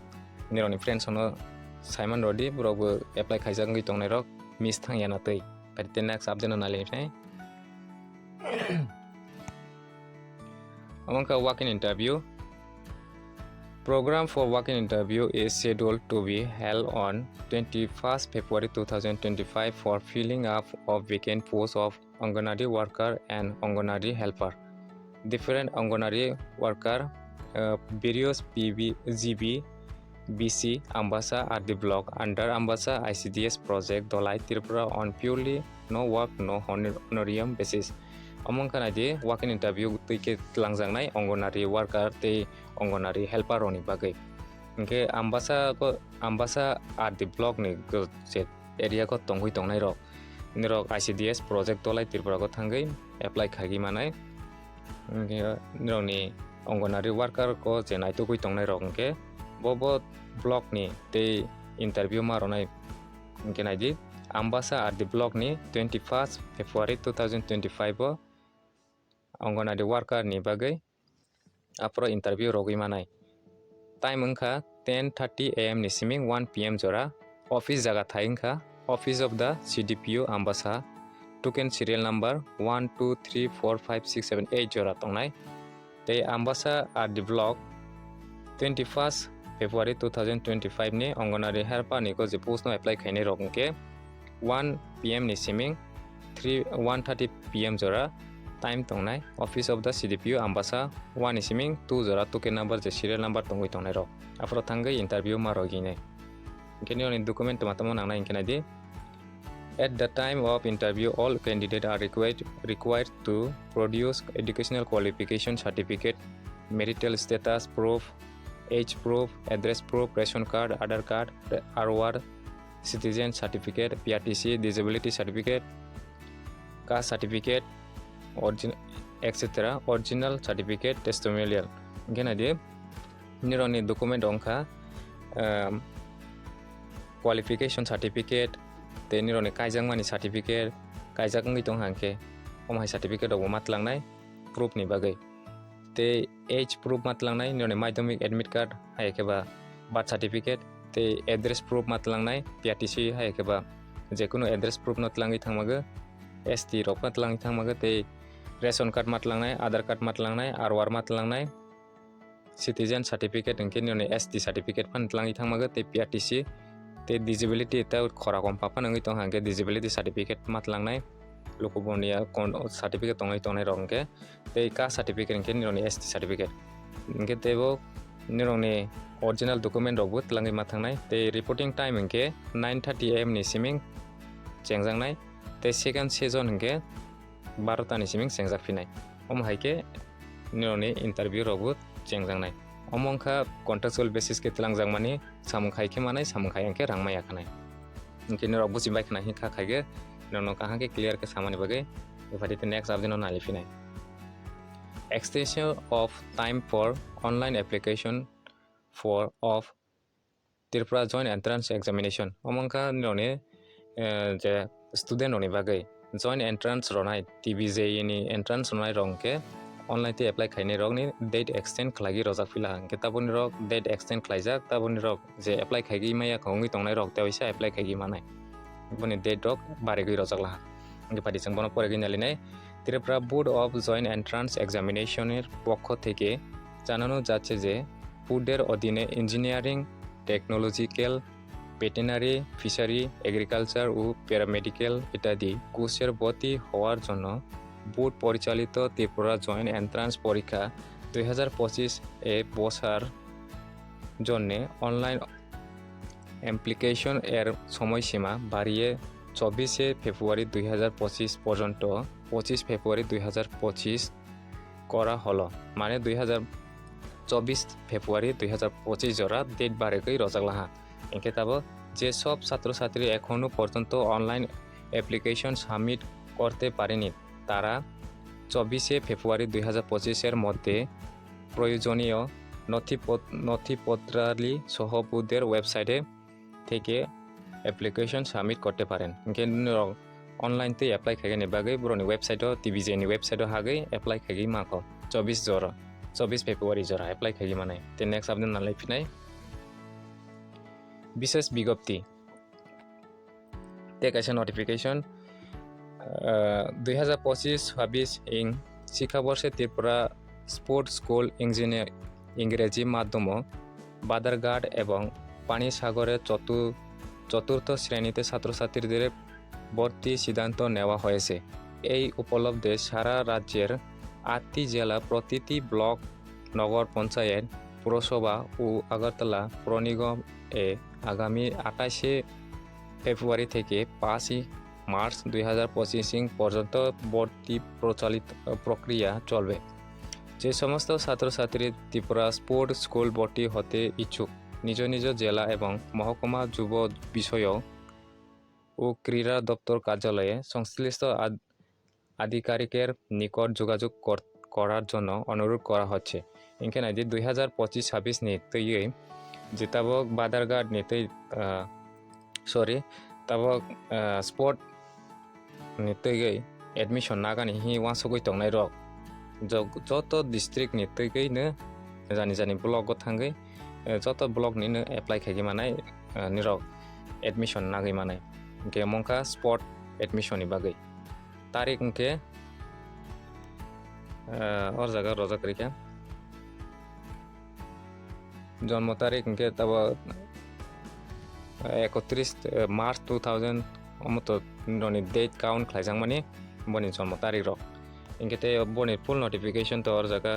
nirokni friends no saiman rodi, borokbo apply khaijak wngwi tongnai rok miss thangya na twi. Phaidi next update no nai lai nai. Omo wngkha walk-in interview. Program for walk-in interview is scheduled to be held on twenty-first February two thousand twenty-five for filling up of vacant posts of Anganwadi worker and Anganwadi helper. Different Anganwadi worker, uh, various P B, G B, B C, Ambasa R D block under Ambasa I C D S project Dholai Tripura on purely no work, no honor-, honorarium basis. Omo wngkha nai di walk-in interview twi khe twlangjaknai Anganwadi worker tei Anganwadi helper rokni bagwi. Hinkhe Ambasa ko, Ambasa R D block ni go-, je area ko tongwi tongnai rok, nirok I C D S project Dholai Tripura ko thangwi apply khaigwi manai. Hinkhe nirokni Anganwadi worker ko je naitugwi tongnai rok hinkhe bo, bo block ni tei interview ma rwnai hinkhe nai di, Ambasa R D block ni twenty-first February two thousand twenty-five o Anganwadi worker ni bagwi aphuru interview rogwi manai. Time wngkha ten thirty A M ni siming one P M jora. Office jaga thai wngkha Office of the C D P O Ambasa, token serial number one two three four five six seven eight jora tongnai. Tei Ambasa R D block twenty-first February two thousand twenty-five ni Anganwadi helper ni go je post no apply khainai rok hinkhe one P M ni siming three, one thirty P M jora time tongnai. Office of the C D P O Ambasa one ni siming two jora token number je serial number tongwi tongnai rok. Aphuru thangwi interview ma rogwi nai. Hinkhe nini document tongma tongma nangnai hinkhe nai di. At the time of interview, all candidates are required, required to produce educational qualification certificate, marital status proof, age proof, address proof, ration card, Aadhaar card, R O R, citizen certificate, P R T C, disability certificate, caste certificate, origin-, et cetera, original certificate, testimonial. Hinkhe nai di, nirokni document wngkha, um, qualification certificate, tei nirokni kaijakmani certificate, kaijak wngwi tong hang khe, omo hai certificate rokbo ma twlangnai proof ni bagwi. Tei age proof ma twlangnai, nirokni madhyamik admit card, hai khe ba birth certificate, tei address proof ma twlangnai, P R T C, hai khe ba jekunu address proof no twlangwi thangmago, S T rok ma twlangwi thangmago, tei ration card ma twlangnai, Aadhaar card ma twlangnai, R O R ma twlangnai, citizen certificate hinkhe nini S T certificate phano twlangwi thangmago tei P R T C tei disability ta khora kom pha phano wngwi tongkha hinkhe disability certificate ma twlangnai. Lukuboniya kon-, certificate tongwi tongnai rok hinkhe tei caste certificate hinkhe nini S T certificate hinkhe teibo nini original document rokbo twlangwi ma thangnai tei reporting time hinkhe nine thirty A M ni siming chengjaknai tei second session hinkhe barota ni siming chengjak phinai. Omo hai khe nini interview rokbo chengjaknai. Omo wngkha contractual basis khe twlangjakmani, samung khai khe manai, samung khai ya khe rang maya khanai. Hinkhe norok buchi bai khna hinkha khai khe norokno kaham khe clear khe samani bagwi. Bepari tei next update no nai phinai. Extension of time for online application for of Tripura Joint Entrance Examination. Omo wngkha nini, eh, je student rokni bagwi joint entrance ronai, T B J E ni entrance ronai rok hinkhe online tei apply khainai rokni date extend khlaigwi rojak phi laha. Hinkhe taboni rok date extend khlaijak, taboni rok je apply khaigwi maya wngwi tongnai rok tei waisa apply khaigwi manai. Boni date rok barigwi rojak laha. Hinkhe phaidi chwng bono poregwi nailinai. Tripura Board of Joint Entrance Examination er পক্ষ থেকে জানানো যাচ্ছে যে বোর্ডের অধীনে engineering, technological, veterinary, fishery, agriculture ও paramedical ইত্যাদি কোর্সের ভর্তি হওয়ার জন্য বোর্ড পরিচালিত ত্রিপুরা জয়েন্ট এন্ট্রান্স পরীক্ষা দুই হাজার পঁচিশ এ বসার জন্যে অনলাইন অ্যাপ্লিকেশন এর সময়সীমা বাড়িয়ে চব্বিশে ফেব্রুয়ারি দুই হাজার পঁচিশ পর্যন্ত পঁচিশ ফেব্রুয়ারি দুই হাজার পঁচিশ করা হলো। মানে দুই হাজার চব্বিশ ফেব্রুয়ারি দুই হাজার পঁচিশ jora date barigwi rojak laha. Hinkhe tabuk যে সব ছাত্রছাত্রী এখনও পর্যন্ত অনলাইন অ্যাপ্লিকেশন সাবমিট করতে পারেনি, তারা চব্বিশে ফেব্রুয়ারি দুই হাজার পঁচিশের মধ্যে প্রয়োজনীয় নথিপত-, নথিপত্রাদি সহ বোর্ডের ওয়েবসাইটে থেকে অ্যাপ্লিকেশন সাবমিট করতে পারেন। Hinkhe norok online tei apply khaigani bagwi borokni website-o, T B J ni website-o hagwi apply khaigwi mankho. Chobbish jora, chobbish February jora apply khaigwi manai. Tei next update nalai phinai. বিশেষ বিজ্ঞপ্তি, tei kaisa notification, ah, দুই হাজার পঁচিশ ছাব্বিশ ing শিক্ষাবর্ষে Tripura sports school engineer ইংরেজি মাধ্যম বাদারঘাট এবং পানিসাগরে চতু-, চতুর্থ শ্রেণীতে ছাত্রছাত্রীদের ভর্তি সিদ্ধান্ত নেওয়া হয়েছে। এই উপলব্ধে সারা রাজ্যের আটটি জেলা, প্রতিটি ব্লক, নগর পঞ্চায়েত, পুরসভা ও আগরতলা পৌর নিগম এ আগামী আঠাশে ফেব্রুয়ারি থেকে পাঁচই মার্চ দুই হাজার পঁচিশ ing পর্যন্ত ভর্তি প্রচলিত, প্রক্রিয়া চলবে। যে সমস্ত ছাত্রছাত্রী ত্রিপুরা স্পোর্টস স্কুল ভর্তি হতে ইচ্ছুক, নিজ নিজ জেলা এবং মহকুমা যুব বিষয়ক ও ক্রীড়া দপ্তর কার্যালয়ে সংশ্লিষ্ট আধ-, আধিকারিকের নিকট যোগাযোগ কর-, করার জন্য অনুরোধ করা হচ্ছে। Hinkhe naidi, দুই হাজার পঁচিশ ছাব্বিশ ni twiwi je tabok Badharghat ni twi, ah, sorry, tabok, ah, sport ni twiwi admission nagani hi uansugwi tongnai rok. Jo-, joto district ni twiwi no jani jani block o thangwi, eh, joto block ni no apply khaigwi manai, eh, nirok admission nagwi manai. Hinkhe mungkha sport admission ni bagwi. Tarik hinkhe, eh, or jaga rojak rikha. Jonmo tarik hinkhe tabo, eh, ekotris, eh, March two thousand, omo to noni date count khlaijakmani boni jonmo tarik rok. Hinkhe tei boni full notification to or jaga,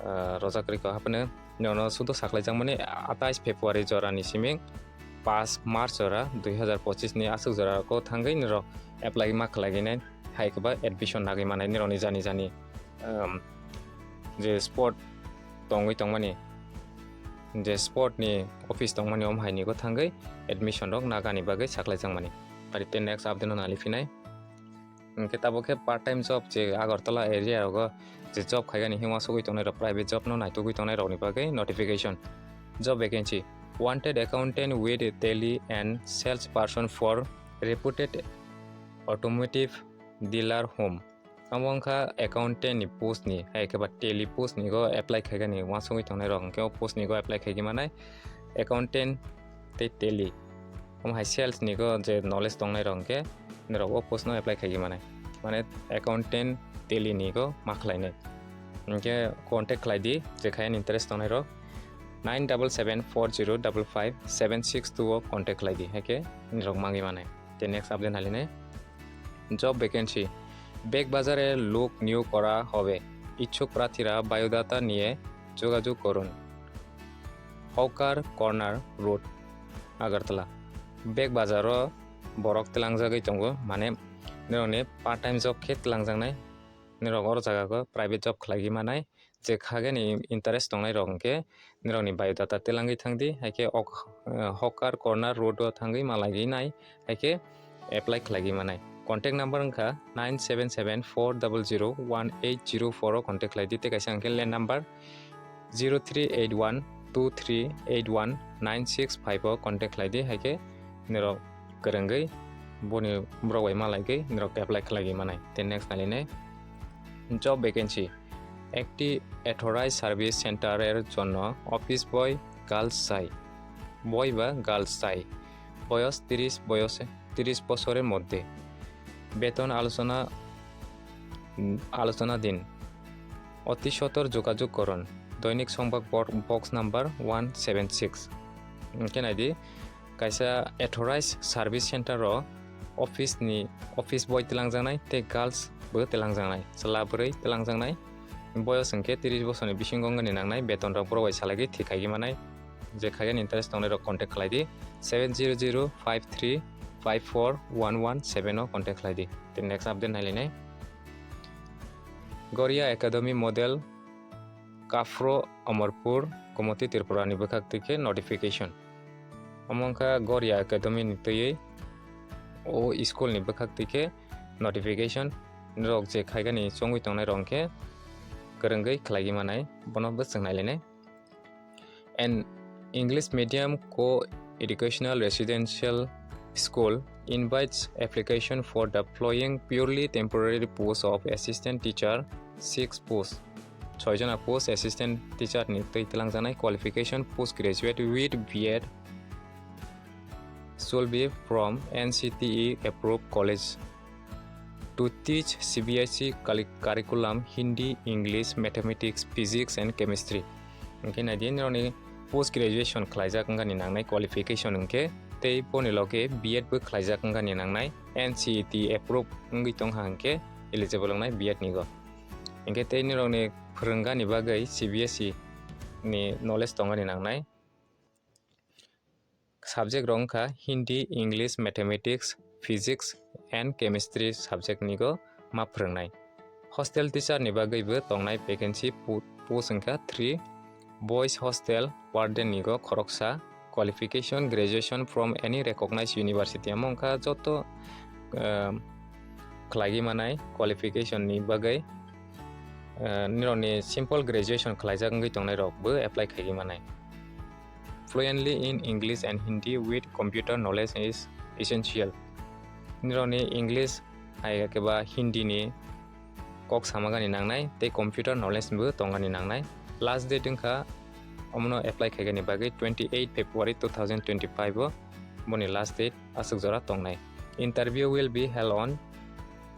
eh, rojak rikha hapno nono sudo sakhlaijakmani atais February jorani siming pas March jora dui hazar pochis ni aswk jora ko thangwi nirok apply ma khlaiginai hai khe ba admission nagwi manai nirokni jani jani, um, je sport tongwi tongmani, je sport ni office tongmani, om hai ni go thangwi admission rok nagani bagwi saklai jakmani. Ari tei next update no nali phinai. Hinkhe tabuk khe part time job je Agartala area rogo je job khaigani hima sogwi tongnai rok, private job no naitugwi tongnai rokni bagwi notification. Job vacancy: wanted accountant with tally and sales person for reputed automotive dealer home. Amo wngkha accountant ni post ni, hai khe ba tally post ni go apply khaigani uansugwi tongnai rok, hinkhe o post ni go apply khaigwi manai accountant tei tally. Omo hai sales ni go je knowledge tongnai rok, hinkhe norok o post no apply khaigwi manai, mane accountant tally ni go ma khlainai. Hinkhe contact khlai di, je khaya ni interest tongnai rok nine double seven four zero double five seven six two o contact khlai di, hai khe norok mangwi manai. Tei next update nali nai. Job vacancy: Bag Bazar-e lok niyog kora hobe, ichchuk prathira biodata niye jogajog korun. Hawker Corner Road, Agartala. Bag Bazar-o borok twlangjagwi tongo, mane norokni part time job khe twlangjaknai, norok oro jaga go private job khlaigwi manai. Je khagani interest tongnai rok hinkhe nirokni biodata twlangwi thangdi, hai khe ok, eh, Hawker Corner Road o thangwi malaigwi nai, hai khe apply khlaigwi manai. Contact number wngkha nine seven seven four double zero one eight zero four o contact khlaidi, tei kaisa hinkhe land number zero three eight one two three eight one nine six five o contact khlaidi, hai khe nirok kwrwngwi boni borok bai malaigwi nirok apply khlaigwi manai. Tei next nali nai. Job vacancy: একটি authorized service center-এর জন্য অফিস বয় গার্লস চাই, বয় বা গার্লস চাই, বয়স তিরিশ, বয়সে তিরিশ বছরের মধ্যে। বেতন আলোচনা, উম, আলোচনাধীন। অতি সত্বর যোগাযোগ করুন। দৈনিক সংবাদ বক-, box number one seven six. Hinkhe naidi, kaisa authorized service center o office ni, office boy twlangjaknai tei girls bo twlangjaknai, chwla bwrwi twlangjaknai. Boyos hinkhe tris bosorni bisingo wngani nangnai, beton rok borok bai salaigwi thik khaigwi manai. Je khaigani interest tongnai rok contact khlai di, seven zero zero five three five four one one seven o contact khlai di. Tei next update nailainai. Goria Academy Model, Kafro, Amarpur, Gomoti Tripura ni bwkhak twi khe notification. Omo wngkha Goria Academy ni twiwi o school ni bwkhak twi khe notification. Norok je khaigani chongwi tongnai rok khe kwrwngwi khlaigwi manai, bono bo chwng nailainai. An English medium co-educational residential school invites application for the following purely temporary post of assistant teacher, six post. Choi jona post assistant teacher ni twi twlangjaknai, qualification post graduate with B Ed, should be from N C T E approved college to teach C B S E curri-, curriculum Hindi, English, Mathematics, Physics and Chemistry. Hwnkhe naidi nirokni post graduation khlaijak wngani nangnai qualification hwnkhe tei boni loge B Ed bo khlaijak wngani nangnai, N C E T approved wngwi tongkha hwnkhe eligible wngnai B Ed nigo. Hwnkhe tei nirokni phwrwngani bagwi C B S E ni knowledge tongani nangnai. Subject rok wngkha Hindi, English, Mathematics, Physics and Chemistry subject nigo ma phwrwngnai. Hostel teacher ni bagwi bo tongnai vacancy pu-, post wngkha three, boys hostel warden nigo khoroksa, qualification graduation from any recognized university, amo wngkha joto, um, khlaigwi manai qualification ni bagwi, uh, nirokni simple graduation khlaijak wngwi tongnai rok bo apply khaigwi manai. Fluently in English and Hindi with computer knowledge is essential. Nirokni English hai khe ba Hindi ni kok samagani nangnai tei computer knowledge bo tongani nangnai. Last date wngkha omono apply khaigani bagwi twenty eight February two thousand twenty five o boni last date aswk jora tongnai. Interview will be held on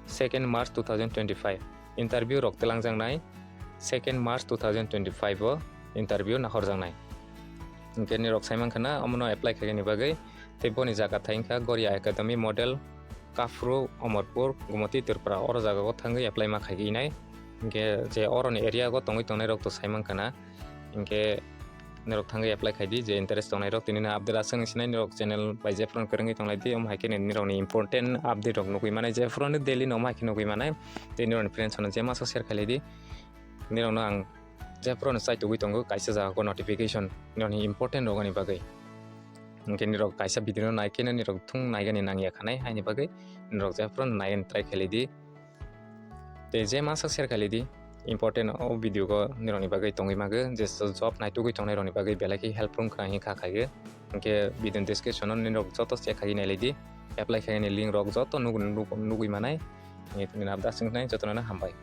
second March two thousand twenty five. Interview rok twlangjaknai second March two thousand twenty five o interview nahorjaknai. Hwnkhe nirok saimankha na omono apply khaigani bagwi tei boni jaga thai wngkha Goria Academy Model, Kaphru, Omorpur, Gumoti, Tripura. Oro jagao thangwi apply ma khaigwi nai. Hwnkhe je oroni area o tongwi tongnai rok to saimankha na. Hwnkhe norok thangwi apply khaidi, je interest tongnai rok tini no update aswk nung sinai norok channel bai jephru kwrwngwi tonglai di, omo hai khe nirokni important update rok nugwi manai, jephru no daily no omo hai khe nugwi manai. Tei nirokni friends rok no je masa share khailai di. Nirok no ang jephru no chai tugwi tongo kaisa jaga o notification nirokni important rok ni bagwi. Hwnkhe nirok kaisa video no nai khe nirok thung naigani nangya khanai, haini bagwi nirok jephru no naigani try khailai di. Tei je masa share khailai di, important o video go nirokni bagwi tongwi mago, je job naitugwi tongnai rokni bagwi belai khe help rwng khna hinkha khaio. Hwnkhe video description o nirok joto check khaiwi nailai di, apply khaini link rok joto nug-, nug-, nugwi manai. Hwnkhe tini no update aswk nai, jotono no hambai.